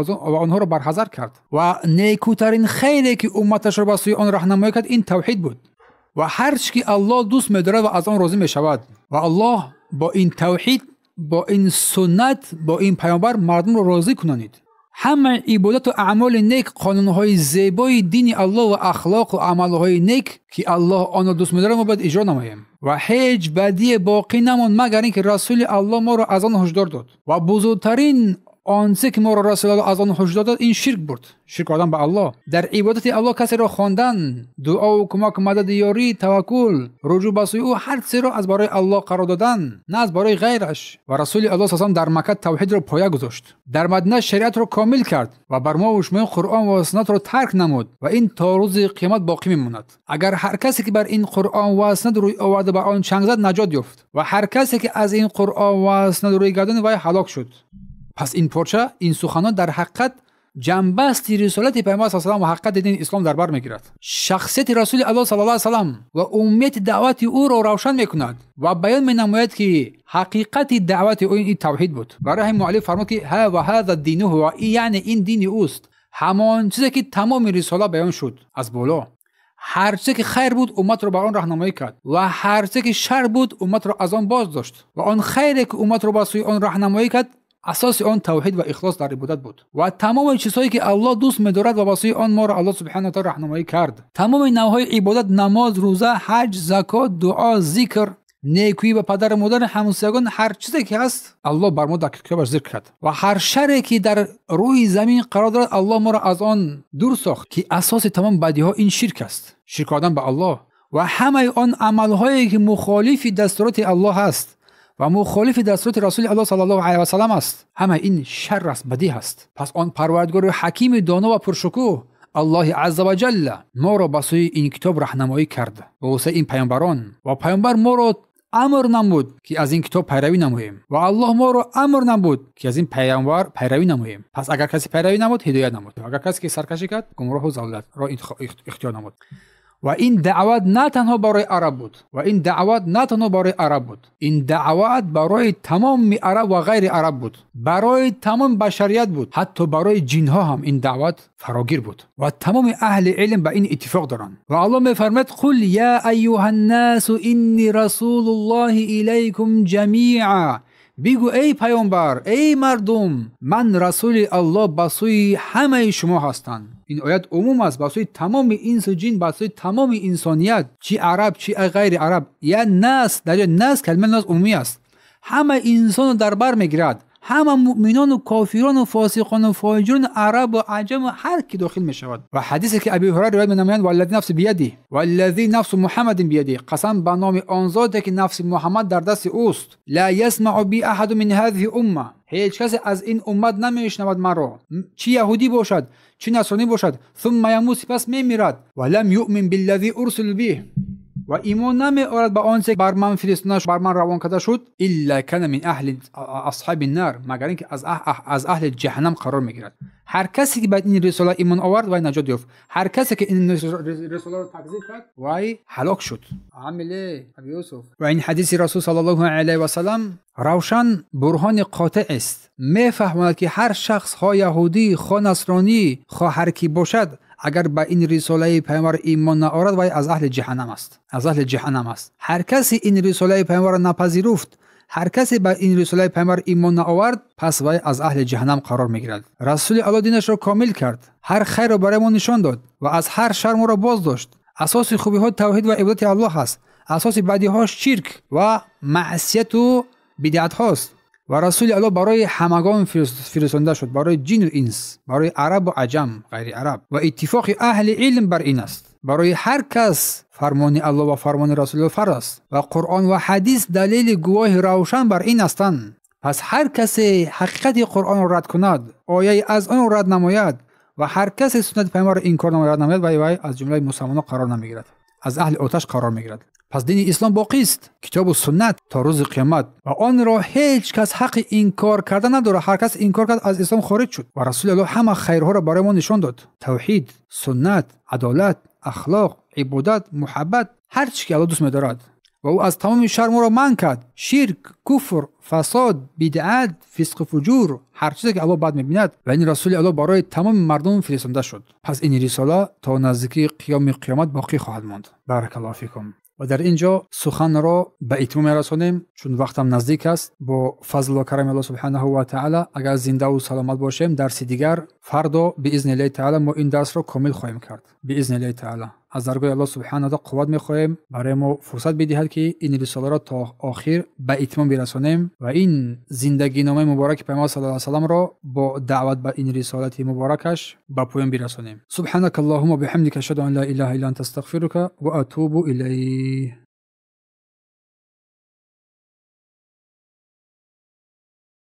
онҳоро барҳазар кард. Ва некутарин хайре ки умматашро ба сӯи он раҳнамоӣ кард ин тавҳид буд. Ва ҳар чӣ ки аллоҳ дӯст медорад ва аз он розӣ мешавад. Ва аллоҳ бо ин тавҳид, бо ин суннат, бо ин паёмбар мардумро розӣ кунонид. Ҳамаи ибодату аъмоли нек, қонунҳои зебои дини аллоҳ ва ахлоқу амалҳои нек ки аллоҳ онро дӯст медорад мо бояд иҷро намоем. Ва ҳеҷ бадие боқӣ намонд магар ин ки расули аллоҳ моро аз он ҳушдор дод. Ва бузургтарин он чизе ки моро расули аллоҳ аз он ҳушдор дод ин ширк буд, ширк кардан ба аллоҳ. Дар ибодати аллоҳ касеро хондан, дуову кӯмаку мадади ёрӣ, таваккул, руҷӯъ ба сӯи ӯ, ҳар чизеро аз барои аллоҳ қарор додан, на аз барои ғайраш. Ва расули аллоҳ саллаллоҳу алайҳи васаллам дар Макка тавҳидро поя гузошт, дар Мадина шариатро комил кард ва бар мо шумои Қуръон ва суннатро тарк намуд ва ин то рӯзи қиёмат боқӣ мемонад. Агар ҳар касе ки бар ин Қуръон ва суннат рӯй оварда ба он чанг зад наҷот ёфт ва ҳар касе ки аз ин Қуръон ва суннат рӯй гардонд вай ҳалок шуд. Пас ин порча, ин суханон дар ҳақиқат ҷанбасти рисолати паёмбар саллаллоҳу алайҳи васаллам ва ҳақиқати дини ислом дар бар мегирад. Шахсияти расули аллоҳ саллаллоҳу алайҳи васаллам ва умумияти даъвати ӯро равшан мекунад ва баён менамояд ки ҳақиқати даъвати ӯ ин тавҳид буд. Барои ҳамин муаллиф фармуд ки ҳа ва ҳаза динуҳу, ва яъне ин дини ӯст, ҳамон чизе ки тамоми рисола баён шуд аз боло. Ҳар чизе ки хайр буд умматро ба он раҳнамоӣ кард ва ҳар чизе ки шар буд умматро аз он боз дошт. Ва он хайре ки умматро ба сӯи он раҳнамоӣ кард асоси он тавҳид ва ихлос дар ибодат буд. Ва тамоми чизҳое ки аллоҳ дӯст медорад ва ба сӯи он моро аллоҳ субҳанаҳу ва таъола раҳнамоӣ кард. Тамоми навъҳои ибодат, намоз, рӯза, ҳаҷ, закот, дуо, зикр, некӯӣ ба падару модар, ҳамсоягон, ҳар чизе ки ҳаст аллоҳ бар мо дар китобаш зикр кард. Ва ҳар шаре ки дар рӯи замин қарор дорад аллоҳ моро аз он дур сохт ки асоси тамоми бадиҳо ин ширк аст, ширк кардан ба аллоҳ. Ва ҳамаи он амалҳое ки мухолифи дастуроти аллоҳ аст ва мухолифи дастуроти расули аллоҳ саллаллоҳу алайҳи васаллам аст, ҳама ин шар аст, бадӣ ҳаст. Пас он парвардигори ҳакими доно ва пуршукӯҳ аллоҳи азза ва ҷалла моро ба сӯи ин китоб раҳнамоӣ кард ба воситаи ин паёмбарон. Ва паёмбар моро амр намуд ки аз ин китоб пайравӣ намоем ва аллоҳ моро амр намуд ки аз ин паёмбар пайравӣ намоем. Пас агар касе пайравӣ намуд ҳидоят намуд, агар касе ки саркашӣ кард гумроҳу залолатро ихтиёр намуд. Ва ин даъват на танҳо барои араб буд, ва ин даъват на танҳо барои араб буд, ин даъват барои тамоми араб ва ғайри араб буд, барои тамоми башарият буд, ҳатто барои ҷинҳо ҳам ин даъват фарогир буд. Ва тамоми аҳли илм ба ин иттифоқ доранд. Ва аллоҳ мефармояд: қул я айюҳаннасу инни расулуллоҳи илайкум ҷамиа. Бигӯ эй паёмбар, эй мардум, ман расули аллоҳ ба сӯи ҳамаи шумо ҳастам. Ин оят умум аст ба сӯи тамоми инсу ҷин, ба сӯи тамоми инсоният, чи араб, чи ғайри араб. Я нас, дар ҷои нас калимаи нас умумӣ аст, ҳама инсонро дар бар мегирад, ҳама муъминону кофирону фосиқону фоҷирону арабу аҷаму ҳар ки дохил мешавад. Ва ҳадисе ки Аби Ҳурайра ривоят менамоянд: валлази нафси бияди валлази нафсу Муҳаммадин бияди, қасам ба номи он зоте ки нафси Муҳаммад дар дасти ӯст, ла ясмау би аҳаду мин ҳазиҳи умма, ҳеҷ касе аз ин уммат намешнавад маро, чӣ яҳудӣ бошад, чӣ насронӣ бошад, сумма ямут, сипас мемирад, ва лам юъмин биллази урсилу биҳ, ва имон намеорад ба он чизе бар ман фиристода, бар ман равон карда шуд, илла кана мин аҳли асҳаби нар, магар ин ки аз аҳли ҷаҳаннам қарор мегирад. Ҳар касе ки ба ин рисола имон овард вай наҷот ёфт, ҳар касе ки ин рисоларо такзиб кард вай ҳалок шуд. Амиле Аби Юсуф. Ва ин ҳадиси расул саллаллоҳу алайҳи васаллам равшан бурҳони қотеъ аст, мефаҳмонад ки ҳар шахс, хоҳ яҳудӣ, хоҳ насронӣ, хоҳ ҳар кӣ бошад, агар ба ин рисолаи паёмбар имон наорад вай аз аҳли ҷаҳаннам аст, аз аҳли ҷаҳаннам аст. Ҳар касе ин рисолаи паёмбарро напазируфт, ҳар касе ба ин рисолаи паёмбар имон наовард, пас вай аз аҳли ҷаҳаннам қарор мегирад. Расули аллоҳ динашро комил кард, ҳар хайрро барои мо нишон дод ва аз ҳар шар моро боз дошт. Асоси хубиҳо тавҳид ва ибодати аллоҳ аст, асоси бадиҳо ширк ва маъсияту бидъатҳост. Ва расули аллоҳ барои ҳамагон фиристонда шуд, барои ҷину инс, барои арабу аҷам, ғайри араб. Ва иттифоқи аҳли илм бар ин аст, барои ҳар кас фармони аллоҳ ва фармони расули фарз аст ва қуръон ва ҳадис далели гувоҳи равшан бар ин ҳастанд. Пас ҳар касе ҳақиқати қуръонро рад кунад, ояи аз онро рад намояд ва ҳар касе суннати паёмбарро инкор намояд, вай аз ҷумлаи мусалмонон қарор намегирад, аз аҳли оташ қарор мегирад. Пас дини ислом боқист, китобу суннат то рӯзи қиёмат, ва онро ҳеҷ кас ҳаққи инкор карда надорад. Ҳар кас инкор кард, аз ислом хориҷ шуд. Ва Расули Аллоҳ ҳама хайрҳоро барои мо нишон дод: тавҳид, суннат, адолат, ахлоқ, ибодат, муҳаббат, ҳар чӣ ки Аллоҳ дӯст медорад. Ва ӯ аз тамоми шар моро манъ кард: ширк, куфр, фасод, бидъат, фисқу фуҷур, ҳар чизе ки Аллоҳ бад мебинад. Ва ин Расули Аллоҳ барои тамоми мардум фиристонда шуд. Пас ин рисола то наздикии қиёми қиёмат боқӣ хоҳад монд. Баракаллоҳу фикум. Ва дар ин ҷо суханро ба итмом мерасонем, чун вақтам наздик аст. Бо фазлу карами Аллоҳ субҳанаҳу ва таъала, агар зиндаву саломат бошем, дарси дигар фардо биизни Аллоҳи таъала мо ин дарсро комил хоҳем кард биизни Аллоҳи таъала. Аз даргоҳи Аллоҳ субҳанаҳу ва таъала қувват мехоҳем, барои мо фурсат бидиҳад, ки ин рисоларо то охир ба итмом бирасонем ва ин зиндагиномаи мубораки Паёмбар саллаллоҳу алайҳи васалламро бо даъват ба ин рисолати муборакаш ба поён бирасонем. Субҳанака Аллоҳумма биҳамдика, ашҳаду ан ла илаҳа илла анта, астағфирука ва атубу илайк.